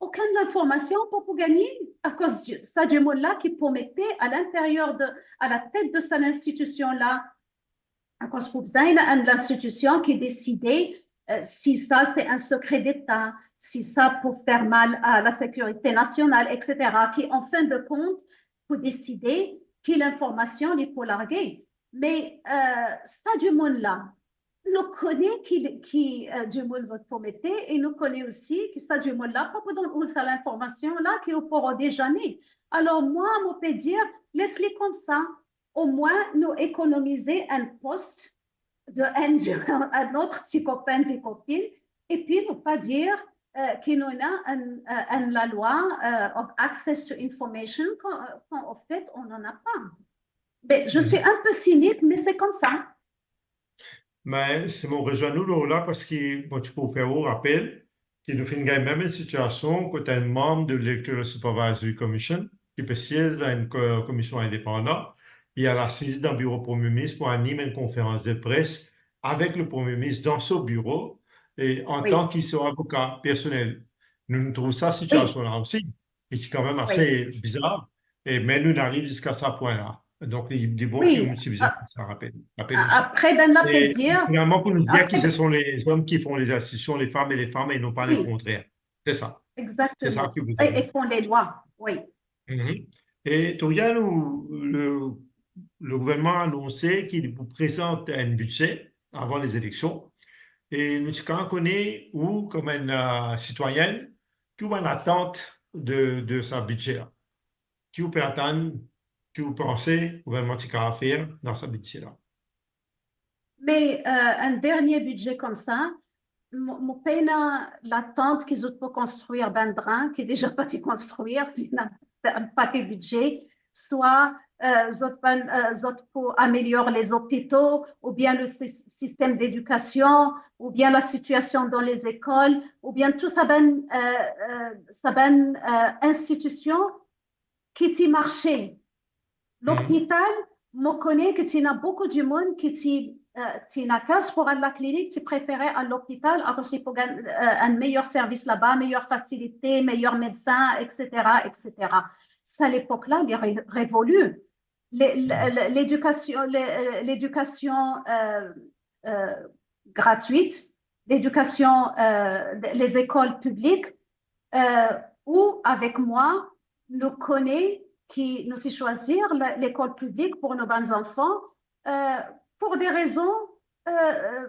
okenn linformasion pou, pou gagne, akoz di-, sa dimoun la ki pou mete a l'interieur de, à la tête de sa linstitision la, akoz pou bizin ena enn linstitision ki deside, euh, si sa se enn sekre deta, si sa pou fer mal a la sekirite nasional, et cetera, ki, an fin de kont, pou deside ki linformasion li pou large. Me, euh, sa dimoun la, nou kone ki, ki, euh, dimoun zot pou mete, e nou kone osi ki sa dimoun la pa pou donn ou sa linformasion la ki ou pou rode zame. Alor mwa, mo pe dir, les li koumsa, omwin nou ekonomize enn post de enn, enn lot ti kopin, ti kopinn, epi nou pa dir, euh, ki nou ena enn, euh, enn lalwa, euh, of access to information, kan, kan, an fet, on n'en a pas. Ben, je suis un peu cynique, mais c'est comme ça. Me si mo rezwenn ou lor la, parski mo ti pou fer ou rapel ki nou finn gagn mem enn sitiasion kot enn manm de l'Electoral Supervisory Commission, ki pe siez dan enn ko-, komision indepandan, li al asiz dan biro Premie Minis pou anim enn konferans de pres avek le Premie Minis dan so biro, e an tan ki so avoka personel. Nou, nou trouv sa sitiasion la osi, ki ti kanmem ase bizar, e me nou ariv ziska sa pwin la. Donk, li, li bon ki nou ti bizin fer sa rapel, rapel nou sa. Apre, bann la pe dir, finalman, pou nou dir ki ce sont les hommes qui font les institutions, les femmes et les femmes, et non pas le contraire. C'est ça. Exactement. C'est ça que vous avez. Et, et font les lois, oui. Mhm. E Toria, nou, le, le gouvernman anonse ki li pou prezant enn bidze avan lezileksion. E nou ti kapav kone ou, kouma enn, euh, sitwayenn, ki ou bann atant de, de sa bidze la? Ki ou pe atann, ki ou panse gouvernman ti kapav fer dan sa bidze la? Me, euh, enn dernie bidze koumsa, mo, mo pena latant ki zot pou konstrir bann drin ki deza pa ti konstrir, si ena enn pake bidze, swa, euh, zot bann, euh, zot pou amelior lezopito, oubien le sis-, sistem dedikasion, oubien lasitiasion dan lezekol, oubien tou sa bann, euh, euh, sa bann, euh, institision ki ti marse. Lopital, mo kone ki ti ena boukou dimoun ki ti, euh, ti ena kas pou al laklinik, ti prefere al lopital, akoz li pou gagn, euh, enn meyer servis laba, meyer fasilite, meyer medsin, et cetera, et cetera. Sa lepok la, li re-, revoli. Le, le, le, ledikasion, le, ledikasion, euh, euh, gratwit, ledikasion, euh, de, lezekol piblik, euh, ou avek mwa, nou kone ki nou ti swazir le-, lekol piblik pou nou bann zanfan, euh, pou de rezon, euh, euh,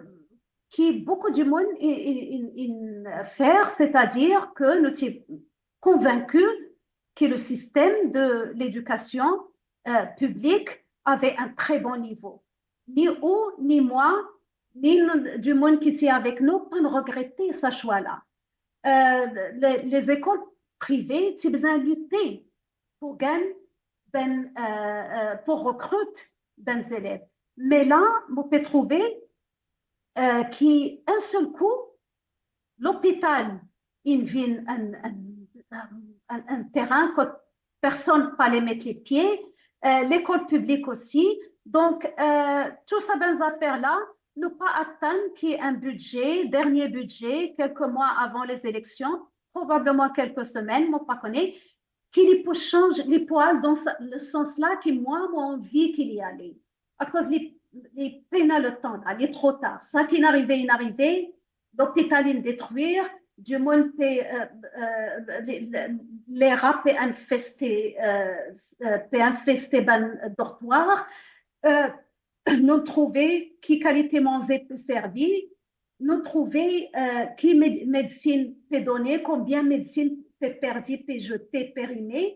ki boukou dimoun i, i, i, i fer, setadir ke nou ti konvinki ki le sistem de ledikasion, euh, piblik ave enn tre bon nivo. Ni ou, ni mwa, ni nou, dimoun ki ti avek nou, pa'nn regrete sa swa la. Euh, le, lezekol prive ti bizin lite pou gagn bann, euh, euh, pou rekrit bann zelev. Me la, mo pe trouve, euh, ki enn sel kou, lopital inn vinn enn, enn, enn, enn terin kot personn pa le met lepie, euh, lekol piblik osi. Donk, euh, tou sa bann zafer la, nou pa atann ki enn bidze, dernie bidze, kelke mwa avan lezileksion, probableman kelke semenn, mo pa kone, ki li pou sanz, li pou al dan sa, le sans la ki mwa, mo anvi ki li ale. Akoz li, li pena letan la, li tro tar. Sa ki inn arive, inn arive, lopital inn detrir, dimoun pe, eh, eh, le, le, lera pe infeste, eh, eh, pe infeste bann dortwar. Eh, nou trouve ki kalite manze pe servi, nou trouve, eh, ki med-, medsin pe done, konbien medsin pe perdi, pe zete, perime.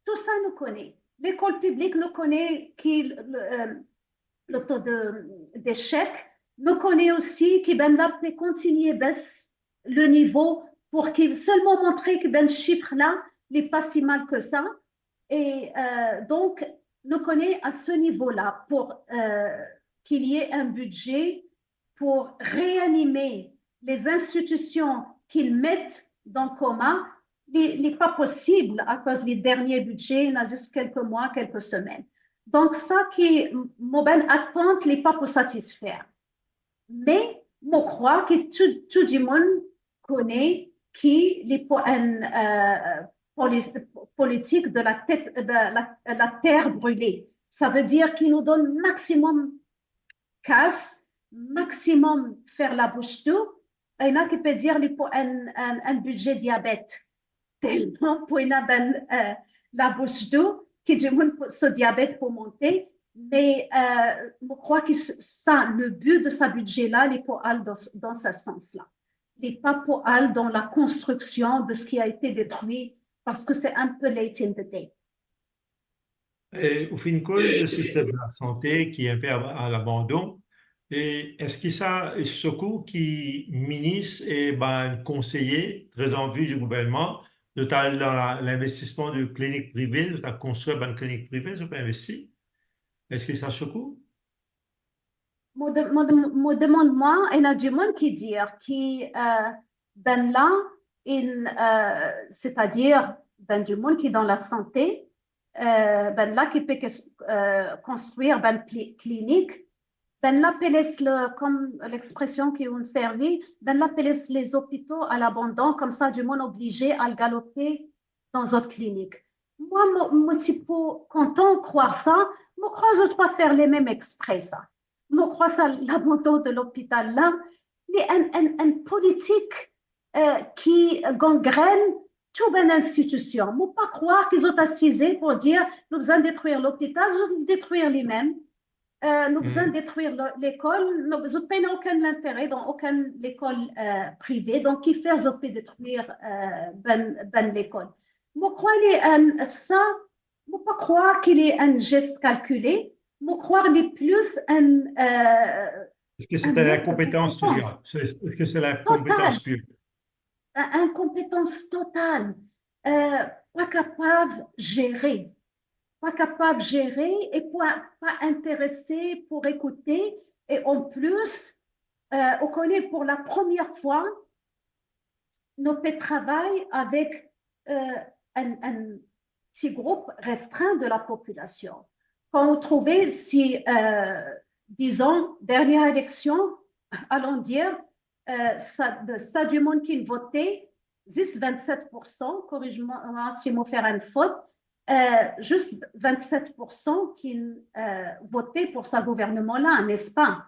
Tou sa nou kone. Lekol piblik, nou kone ki le, le, eh, le to de, desek. Nou kone osi ki bann la pe kontigne bes le nivo pou ki selman montre ki bann sif la, li pa si mal ke sa. E, eh, donk, nou kone a se nivo la, pou, eh, ki li ena enn bidze pou reanime les institutions ki met dan koma, li, li pa posib akoz li dernie bidze ena zis kelke mwa, kelke semenn. Donk, sa ki m-, mo bann atant, li pa pou satisfer. Me mo krwar ki tou, tou dimoun kone ki li pou enn, eh, poli-, politik de la tête, de la, la terre brûlée. Sa ve dir ki nou donn maximum kas, maximum fer labous dou. Ena ki pe dir li pou enn, enn, enn bidze diabet. Telman pou ena bann, eh, labous dou, ki dimoun pou, so diabet pou monte. Me, eh, mo krwar ki s-, sa, le bi de sa bidze la, li pou al dan, dan sa sans la. Li pa pou al dan la konstriksion de ce qui a été détruit, parski se enn pe late in the day. E ou finn koz le sistem de la sante ki enpe a, a labandon. E eski sa sekou ki minis e bann konseye, tre an vi di gouvernman, zot al dan la, linvestisman de klinik prive, zot al konstrir bann klinik prive, zot pe investi? Eski sa sekou? Mo de-, mo de-, mo demann mwa, ena dimoun ki dir ki, eh, bann la, in, eh, setadir bann dimoun ki dan lasante, eh, bann la ki pe kes-, eh, konstrir bann pli-, klinik, bann la pe les le, kom lexpresion ki ou'nn servi, bann la pe les lezopito a labandon, koumsa dimoun oblize al galope dan zot klinik. Mwa, mo, mo ti pou kontan krwar sa, mo krwar zot pa fer lemem expre sa. Mo krwar sa labandon de lopital la, li enn, enn, enn politik, eh, ki gangrenn tou bann institision. Mo pa krwar ki zot asize pou dir, nou bizin detrir lopital, zot detrir limem. Eh, nou bizin detrir lo-, lekol, nou, zot pena okenn lintere dan okenn lekol, eh, prive, donk kifer zot pe detrir, eh, bann, bann lekol? Mo krwar li enn, sa, mo pa krwar ki li enn zes kalkile, mo krwar li plis enn, eh, Eski se enn mank de konpetans, konpetans? Eski se la konpetans pir? Enn, enn konpetans total. Eh, pa kapav zere. Pa kapav zere e pa, pa interese pou ekoute. E anplis, eh, ou kone, pou la premie fwa, nou pe travay avek, eh, enn, enn ti group restrin de la popilasion. Kan ou trouve si, eh, dizon, dernie eleksion, alon dir, eh, sa, de sa dimoun ki'nn vote, zis vennset poursan, koriz mwa si mo fer enn fot, eh, zis vennset poursan ki'nn, eh, vote pou sa gouvernman la, nespa?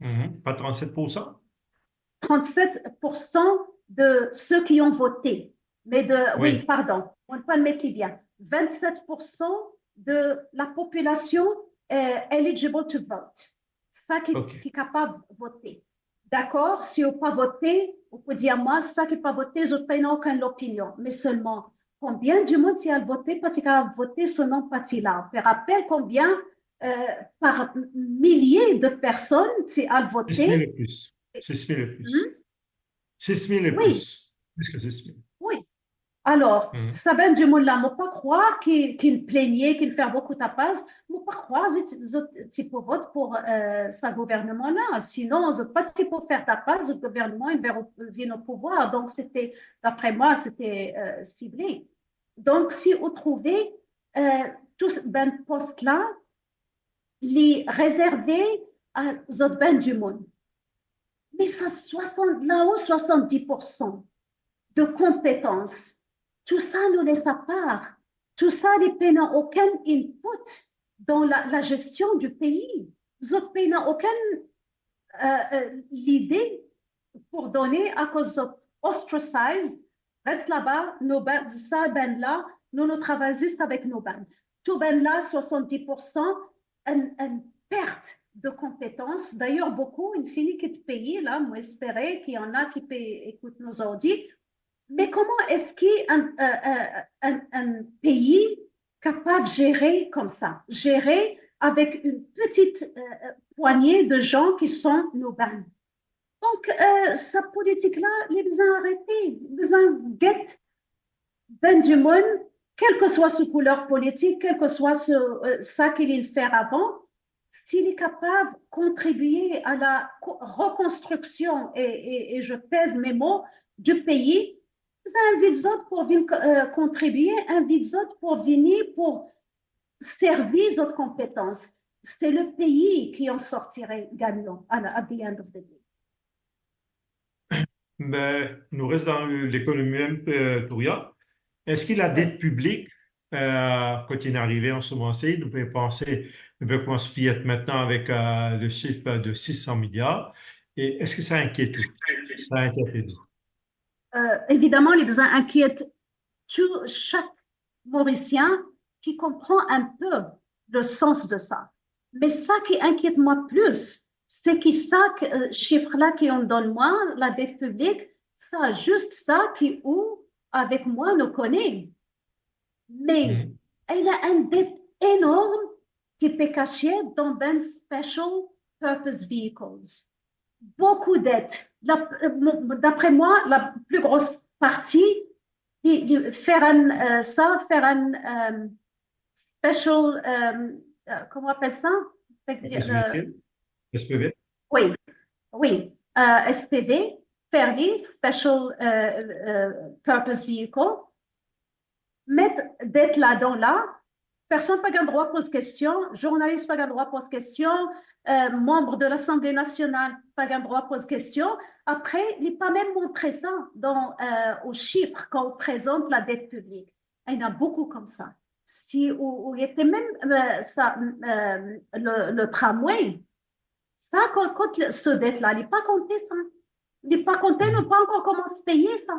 Mhm. Pa trannset poursan? Trannset poursan de ceux qui ont voté. Mais de, oui, pardon, on peut mettre bien. Vennset poursan de la population, eh, eligible to vote. Sa ki, ki kapav vote. Dakor, si ou pa vote, ou pou dir mwa, sa ki pa vote, zot pena okenn lopinion. Me selman, konbien dimoun ti al vote, pa ti kapav vote, so nom pa ti la? Ou pe rapel konbien, eh, par milie de personn ti al vote? Sis mil e plis. Sis mil e plis. Hmm? Sis mil e plis. Plis ki sis mil. Wi. Alor, sa bann dimoun la, mo pa krwar ki, ki'nn plenie, ki'nn fer boukou tapaz, mo pa krwar zot, zot ti pou vot pou, eh, sa gouvernman la. Sinon, zot pa ti pou fer tapaz, zot gouvernman inn vinn o-, vinn o pouvwar. Donk, sete, dapre mwa, sete, eh, sible. Donk, si ou trouve, eh, tou bann pos la, li rezerve a zot bann dimoun. Me sa swasant, lao swasanndiz poursan de konpetans, tou sa nou les apar, tou sa li pena okenn input dan la, la gestion du pays. Zot pena okenn, eh, eh, lide pou done akoz zot ostracized, res laba, nou bann, sa bann la, nou, nou travay zis avek nou bann. Tou bann la, swasanndiz poursan, enn, enn pert de konpetans. Dayer, boukou inn fini kit pei la, mo espere ki ena ki pe ekout nou zordi. Me kouma eski enn, eh, eh, enn, enn pei kapav zere koumsa, zere avek enn pti, eh, eh, pwagne de zan ki son nou bann. Donk, eh, sa politik la, li bizin arete, bizin get bann dimoun, kelseswa so kouler politik, kelseswa so, eh, sa ki li fer avan, si li kapav kontribie a la ko-, rekonstriksion, e, e, e je pèse mes mots, du pays, bizin invit zot pou vinn, eh, kontribie, invit zot pou vini, pou servi zot konpetans. Se le pei ki en sortire gagnan à la, at the end of the day. Me nou res dan lekonomi mem, eh, Touria. Eski ladet piblik, eh, kot inn arive an se moman, nou pe panse, nou pe koumans fir mintnan avek, eh, le sif de sis san miliar, e eski sa inkiet ou? Sa inkiet ou? Eh, evidaman, li bizin inkiet tou, sak Morisien ki konpran enn pe le sans de sa. Me sa ki inkiet mwa plis, se ki sa, eh, sif la ki inn donn mwa, ladet piblik, sa zis sa ki ou avek mwa nou kone. Me ena enn det enorm ki pe kasiet dan bann special purpose vehicles. Boukou det. La, eh, mo-, dapre mwa, la pli gro parti, li, li fer enn, eh, sa, fer enn, eh, special, eh, eh, comment on appelle ça? Fait que, S P V? Oui, oui. Eh, S P V, fer li special, eh, eh, purpose vehicle. Met det ladan la, personn pa gagn drwa poz kestion, zournalis pa gagn drwa poz kestion, eh, manb de Lasanble Nasional pa gagn drwa poz kestion. Apre, li pa mem montre sa dan, eh, o sif kan ou prezant ladet piblik. Ena boukou koumsa. Si ou, ou ete mem, eh, sa, eh, le, le tramway, sa, kot, kot le, so det la, li pa konte sa. Li pa konte, nou pa ankor koumans peye sa.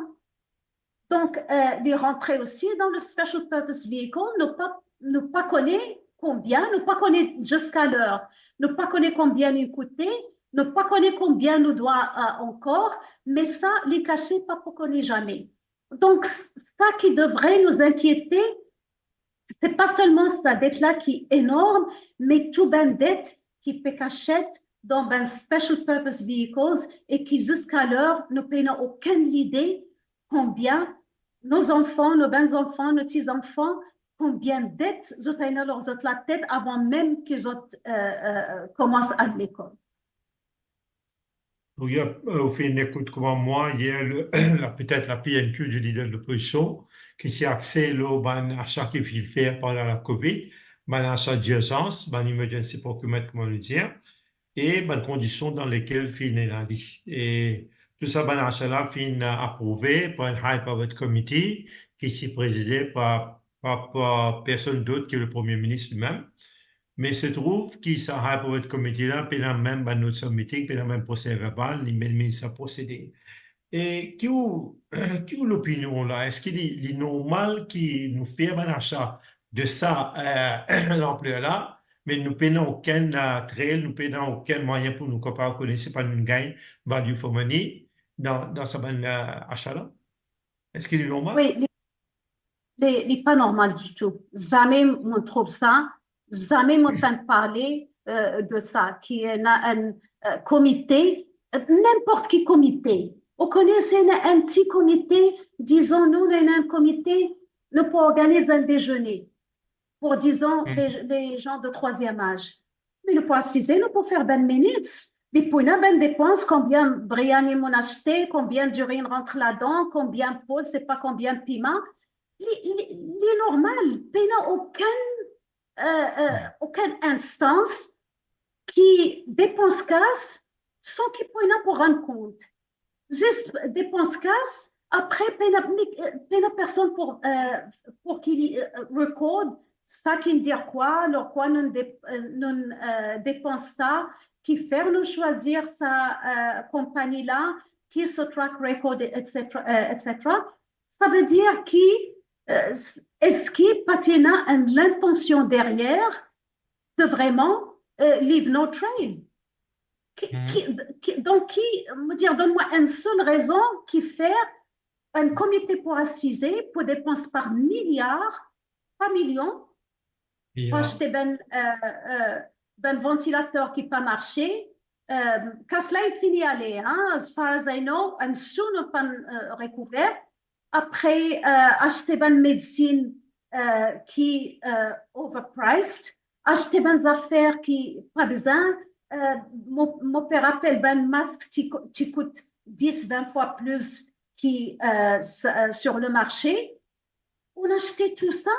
Donk, eh, li rantre osi dan le special purpose vehicle, nou pa, nou pa kone konbien, nou pa kone ziska ler, nou pa kone konbien li koute, nou pa kone konbien nou dwa, eh, ankor, me sa, li kase, pa pou kone zame. Donk, s-, sa ki devre nou inkiete, se pa selman sa det la ki enorm, me tou bann det ki pe kasiet dan bann special purpose vehicles e ki ziska ler nou pena okenn lide konbien nou zanfan, nou bann zanfan, nou ti zanfan, konbien det zot ena lor zot latet avan mem ki zot, eh, eh, koumans al lekol. Wi, eh, ou finn ekout kouma mwa yer, le, la, petet la pli enkyet lider de lopozision, ki ti axe lor bann asa ki finn fer pandan la covid, bann asa dirzans, bann emergency procurement, kouma nou dir, e bann kondision dan lekel finn ena li. E tou sa bann asa la finn aprouve par enn high powered committee ki ti prezide par, par, par personn dot ki le Premie Minis limem. Me se trouv ki sa high powered committee la pena mem bann notes of meeting, pena mem prose verbal, ni mem sa prosede. E ki ou, ki ou lopinion la? Eski li, li normal ki nou fer bann asa de sa, eh, lanpler la, me nou pena okenn, eh, trail, nou pena okenn mwayin pou nou kapav kone si pa nou gagn value for money dan, dan sa bann, eh, asa la? Eski li normal? Wi, li, li, li pa normal ditou. Zame mo trouv sa, zame mo tann parle, eh, de sa, ki ena enn, eh, komite, eh, ninport ki komite. Ou kone, si ena enn ti komite, dizon nou, nou ena enn komite, nou pou organiz enn dezene pou, dizon, le, le zan de trwaziem az. Me nou pou asize, nou pou fer bann minutes. Li pou ena bann depans, konbien briani mo'nn aste, konbien diri inn rant ladan, konbien poz, se pa konbien piman. Li, li, li normal, pena okenn, eh, eh, okenn instans ki depans kas san ki pou ena pou rann kont. Zis depans kas, apre pena, pena personn pou, eh, pou ki li, eh, record sa ki dir kwa, lor kwa nou de-, eh, nou, eh, depans sa, ki fer nou swazir sa, eh, konpani la, ki so track record, et cetera, euh, et cetera. Savedir ki, euh, s-, eski pa ti ena enn lintansion deryer de vreman, euh, leave no trail? Ki, ki, ki, donk ki, mo dir, donn mwa enn sel rezon ki fer enn komite pou asize, pou depans par miliar, pa milion, pou aste bann, euh, euh, bann vantilater ki pa marse. Euh, kas la inn fini ale, hein, as far as I know, enn sou nou pa'nn, euh, rekouver. Apre, euh, aste bann medsin, euh, ki, euh, overpriced, aste bann zafer ki pa bizin. Euh, mo, mo pe rapel bann mask ti ko-, ti kout dis, vin fwa plis ki, euh, s-, euh, sur le marché. On aste tou sa,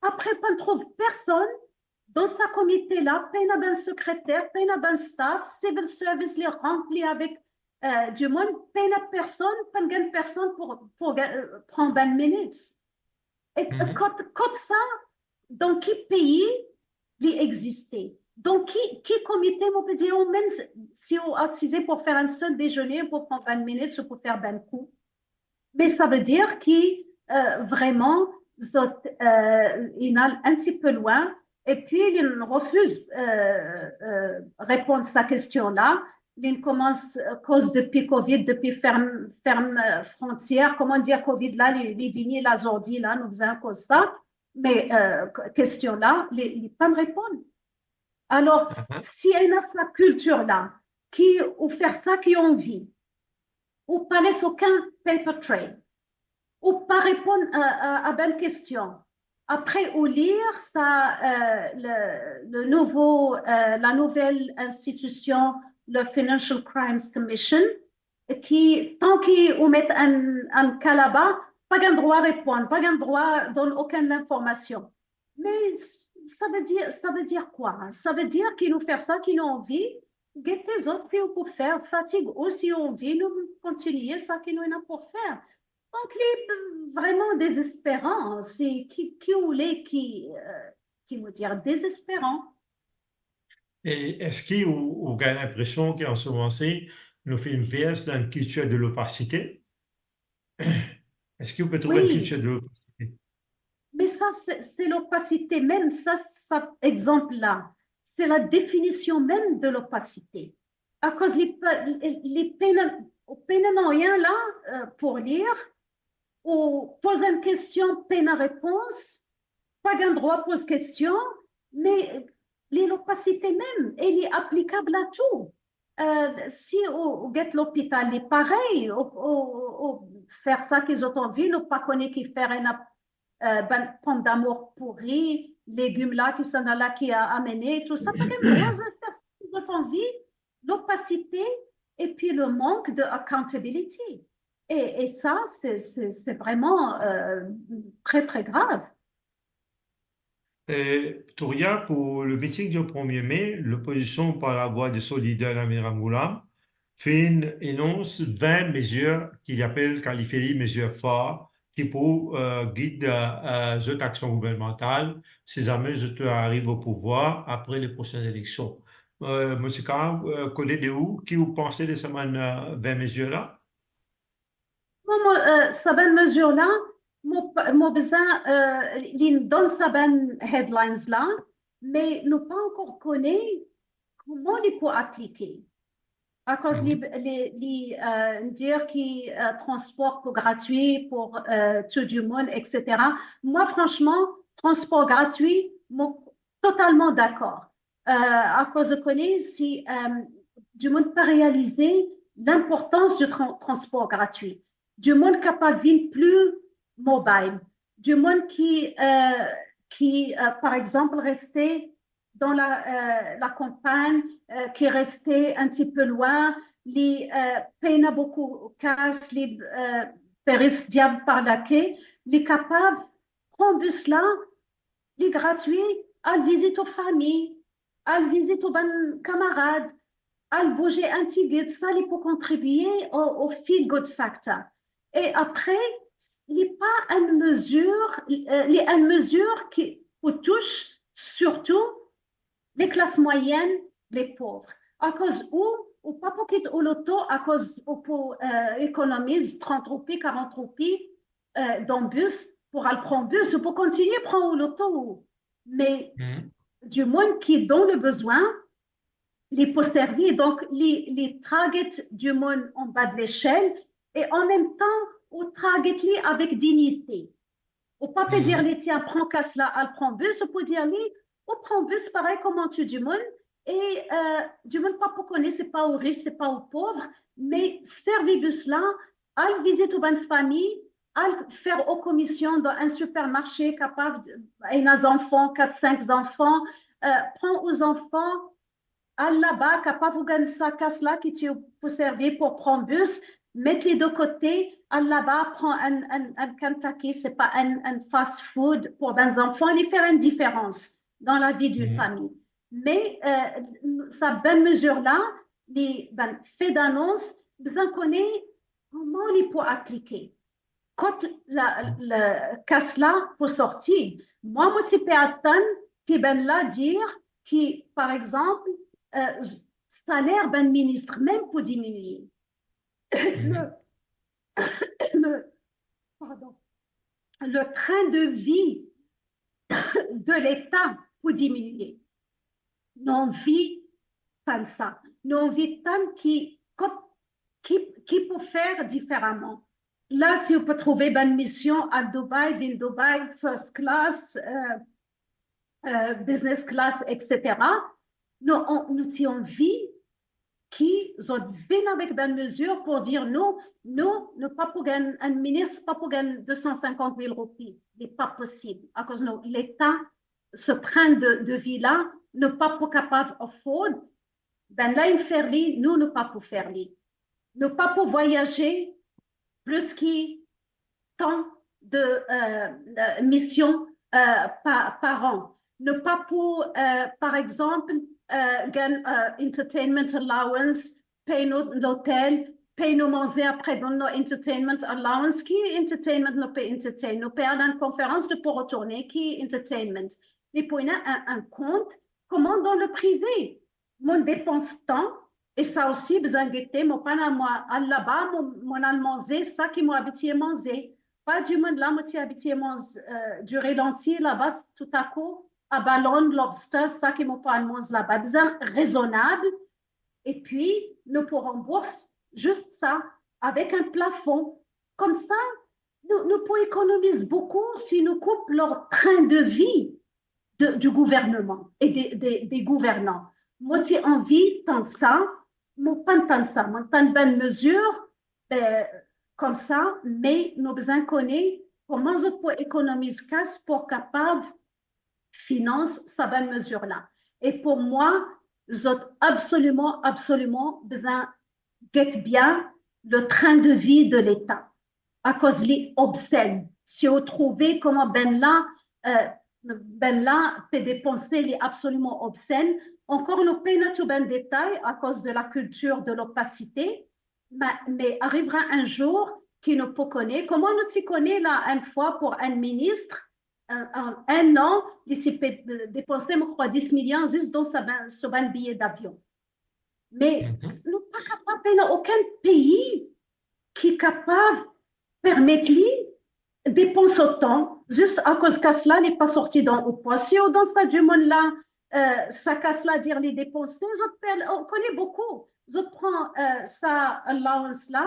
apre pa'nn trouv personn dan sa komite la, pena bann sekreter, pena bann staff, civil service li ranpli avek, euh, dimoun, pena personn, pa'nn gagn personn pou, pou ga-, euh, pran bann minutes. E kot, kot sa, dan ki pei li existe? Dan ki, ki komite, mo pe dir, ou mem si, si ou asize pou fer enn sel dezene, pou pran bann minutes, ou pou fer bann kou. Me savedir ki, euh, vreman, zot, euh, inn al enn tipe lwin, epi li refiz, euh, euh, reponn sa kestion la. Li koumans, euh, koz depi covid, depi ferm, ferm, euh, frontier. Kouma dir covid la, li, li vini la zordi la, nou bizin koz sa. Me, euh, k-, kestion la, li, li pa'nn reponn. Alor, si ena sa kiltir la, ki ou fer sa ki ou anvi, ou pa les okenn paper trail, ou pa reponn a, a, a bann kestion. Apre ou lir sa, euh, le, le nouvo, euh, la nouvel institision, le Financial Crimes Commission, ki, tan ki ou met enn, enn ka laba, pa gagn drwa reponn, pa gagn drwa donn okenn linformasion. Me s-, savedir, savedir kwa? Savedir ki nou fer sa ki nou anvi, gete zot ki ou pou fer, fatig ou si ou anvi, nou kontinie sa ki nou ena pou fer. Donk, li vreman dezesperan, se ki, ki ou le ki, euh, ki mo dir, dezesperan. E eski ou, ou gagn linpresion ki an se moman si nou finn vers dan enn kiltir de lopasite? Eski ou pe trouv enn kiltir de lopasite? Me sa, se, se lopasite mem, sa, sa exanp la, se la definision mem de lopasite. Akoz li pa, li, li pena, pena nanye la, euh, pou lir, ou poz enn kestion, pena repons, pa gagn drwa poz kestion, me li lopasite mem, e li aplikab a tou. Euh, si ou, ou get lopital, li parey, ou, ou, ou, ou fer sa ki zot anvi, nou pa kone ki fer ena, euh, bann pomdamor pouri, legim la ki sa la ki a amene, tou sa, pa gagn drwa fer sa ki zot anvi, lopasite epi le mank de accountability. E, e sa, se, se, se vreman, euh, tre, tre grav. E, Toria, pou le miting di premie me, lopozision par lavwa de so lider Lamine Ramgoolam finn anons vin mezir ki li apel, kalifie li mezir far, ki pou, euh, gid, euh, euh, zot aksion gouvernmantal, si zame zot ariv o pouvwar apre le prosin eleksion. Euh, Monica, euh, kote de ou, ki ou panse de sa bann, euh, vin mezir la? Bon, mo, euh, sa bann mezir la, mo pa, mo bizin, euh, li donn sa bann headlines la, me nou pa ankor kone kouma li pou aplike. Akoz li, li, li, euh, dir ki, euh, transpor pou gratwi pou, euh, tou dimoun, et cetera. Mwa, fransman, transpor gratwi, mo totalman dakor. Euh, akoz ou kone, si, euh, dimoun pa realize linportans di tran-, transpor gratwi. Dimoun kapav vinn pli mobile. Dimoun ki, euh, ki, euh, par exanp, reste dan la, euh, lakanpagn, euh, ki reste enn tipe lwin, li, euh, pena boukou kas, li, euh, pe ris diab par lake, li kapav pran bis la, li gratwi, al vizit ou fami, al vizit ou bann kamarad, al bouze enn tigit, sa li pou kontribie o, o feel good factor. E apre, li pa enn mezir, euh, li enn mezir ki pou tous sirtou leklas mwayenn, lepov. Akoz ou, ou pa pou kit ou loto akoz ou pou, euh, ekonomiz trant roupi, karant roupi, euh, dan bis pou al pran bis, ou pou kontigne pran ou loto. Me dimoun ki dan le bezwin, li pou servi. Donk, li, li target dimoun anba de lesel e an mem tan, ou target li avek dignite. Ou pa pe dir li, "Tiens, pran kas la, al pran bis." Ou pou dir li, "Ou pran bis parey kouma tou dimoun." E, euh, dimoun pa pou kone se pa ou rich, se pa ou pov, me servi bis la, al vizit ou bann fami, al fer ou komisyon dan enn sipermarse, kapav, ena zanfan, kat, sink zanfan, euh, pran ou zanfan, al laba, kapav ou gagn sa kas la ki ti pou servi pou pran bis, met li de kote, al laba, pran enn, enn, enn Kentucky, se pa enn, enn fast food pou bann zanfan, li fer enn diferans dan lavi d'une famille. Me, euh, sa bann mezir la, li, bann fe danons, bizin kone kouma li pou aplike. Kot la, la kas la pou sorti. Mwa, mo ti pe atann ki bann la dir ki, par exanp, euh, saler bann minis mem pou diminie. Le, le, pardon, le train de vie de Leta pou diminie. Nou anvi tann sa. Nou anvi tann ki, kot, ki, ki pou fer diferaman. La, si ou pe trouve bann misyon al Dubai, vinn Dubai, first class, euh, euh, business class, et cetera. Nou, nou ti anvi ki zot vinn avek bann mezir pou dir nou, nou, nou pa pou gagn, enn minis pa pou gagn de san sinkant mil roupi. Li pa posib. Akoz nou, Leta, se train de, de vie la, nou pa pou kapav afford. Bann la inn fer li, nou, nou pa pou fer li. Nou pa pou vwayaze plis ki tan de, euh, euh, misyon, euh, pa, par an. Nou pa pou, euh, par exanp, euh, gagn, euh, entertainment allowance, pey nou lotel, pey nou manze, apre donn nou entertainment allowance. Ki entertainment nou pe entertain? Nou pe al enn konferans, nou pou retourne, ki entertainment? Li pou ena enn, enn kont, kouma dan le prive. Mo depans tan, e sa osi bizin gete, mo pa al, mo al laba, mo, mo al manze sa ki mo abitie manze. Pa dimoun la, mo ti abitie manz, euh, diri lanti laba, toutakou, abalon, lobster, sa ki mo pou al manz laba. Bizin rezonab, epi nou pou ranbours zis sa avek enn plafon. Koumsa, nou, nou pou ekonomiz boukou si nou koup lor train de vie de, du gouvernement et des, des, des gouvernants. Mo ti anvi tann sa, mo pa tann sa, mo tann bann mezir, eh, koumsa, me nou bizin kone kouma zot pou ekonomiz kas pou kapav finans sa bann mezir la. E pou mwa, zot absoliman, absoliman bizin get bien le train de vie de Leta. Akoz li obsen. Si ou trouve kouma bann la, euh, bann la pe depanse, li absoliman obsen. Ankor nou pena tou bann detay akoz de la kiltir de lopasite, me, me arivra enn zour ki nou pou kone. Kouma nou ti kone la enn fwa pou enn minis, an, an enn an, li ti pe depanse, mo krwar, dis miliar zis dan sa bann, so bann biye davion. Me nou pa kapav, pena okenn pei ki kapav permet li depans otan, zis akoz kas la, li pa sorti dan ou pos. Si ou donn sa dimoun la, euh, sa kas la, dir li depanse, zot pe, ou kone boukou, zot pran, euh, sa allowance la,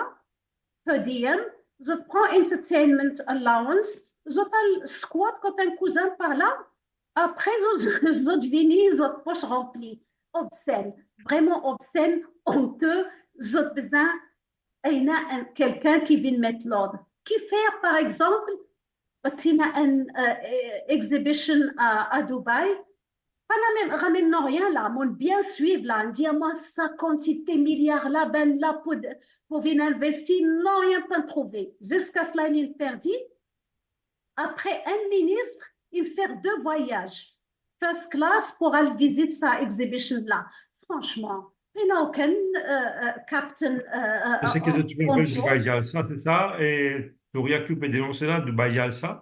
per diem, zot pran entertainment allowance, zot al squat kot enn kouzin par la, apre zot, zot vini, zot pos ranpli. Obsen, vreman obsen, onte, zot bizin ena enn, kelkenn ki vinn met lord. Kifer, par exanp, ti ena enn, euh, exhibition a, a Dubai, pa nanye, nanye nanye la, mo bien swiv la, dir mwa sa kantite miliar la, bann la pou, pou vinn investi, nanye pa trouve. Ziska la inn perdi. Apre enn minis, inn fer de vwayaz, first class, pou al vizit sa exhibition la. Fransman, pena okenn, euh, euh, captain, euh, euh, seki to pe apel Dubai Jalsa, se sa? E Gloria ki ou pe denonse la, Dubai Jalsa?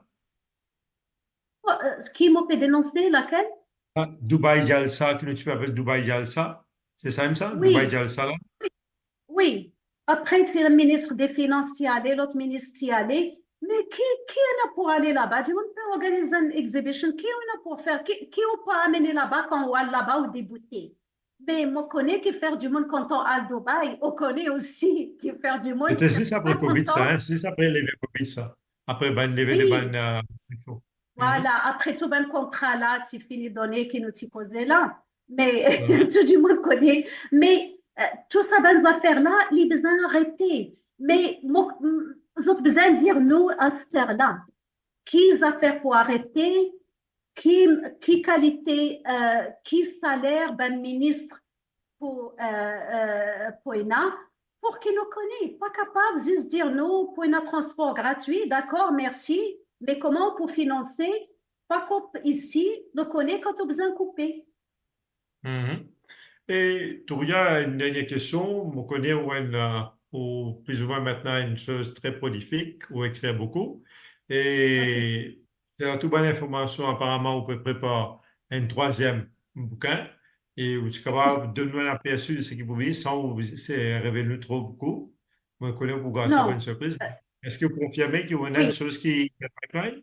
Euh, ki mo pe denonse, lakel? Ah, Dubai Jalsa, ki nou ti pe apel Dubai Jalsa. Se sa mem sa? Wi. Dubai Jalsa la? Wi, Wi. Apre, ti minis de finans ti ale, lot minis ti ale. Me ki, ki ena pou ale laba? Dimoun pe organiz enn exhibition. Ki ena pou fer? Ki, ki ou pe amene laba? Kan ou al laba, ou deboute. Me mo kone ki fer dimoun kontan al Dubai, ou kone osi ki fer dimoun... Sete zis apre Covid sa, hein, zis apre leve Covid sa. Apre bann leve de bann, euh, restriksion. Vwala, apre tou bann kontra la ti fini done ki nou ti koze la. Me tou dimoun kone. Me, euh, tou sa bann zafer la, li bizin arete. Me mo, m-, zot bizin dir nou aster la, ki zafer pou arete, ki, ki kalite, euh, ki saler bann minis pou, euh, euh, pou ena, pou ki nou kone, pa kapav zis dir nou pou ena transpor gratwi, dakor, mersi, me kouma pou finanse? Pa koup isi, nou kone kot ou bizin koupe. Mhm. E Touria, enn dernie kestion, mo kone ou enn, euh, ou plizoumwin aster enn soz tre prolifik, ou ekrir boukou. E... Ok. Selon tou bann informasion, aparaman ou pe prepar enn trwaziem boukin, e ou ti kapav donn nou enn apersi de seki pou vini, san ou se revele nou tro boukou. Mo kone ou pou gard sa... Non. Pou enn sirpriz. Euh, eski ou konfirme ki ou ena... Wi. Enn soz ki dan pipeline?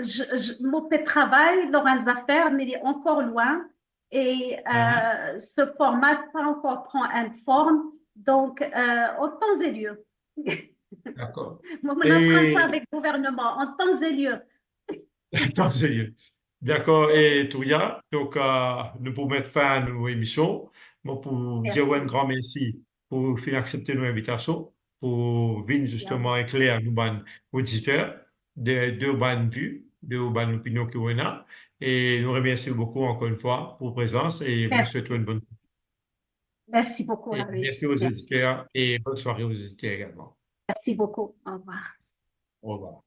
Je, je, mo pe travay lor enn zafer, me li ankor lwin. E, euh, se forma pa ankor pran enn form. Donk, euh, an tan e lir. Dakor. Mo, mo... E anfas avek gouvernman, an tan e lir. An tan e lir. Dakor, e Touria, donk, euh, nou pou met fin a nou emision. Mo pou dir ou enn gran mersi pou finn aksepte nou invitasion, pou vinn zisteman ekler nou bann oditer, de, de bann vi, de bann opinion ki ou ena. E nou remersi boukou ankor enn fwa pou prezans e mo swet ou enn bonn... Mersi boukou, Aris. Mersi aux auditeurs et bonne soirée aux auditeurs également. Mersi boukou. Orevwar. Orevwar.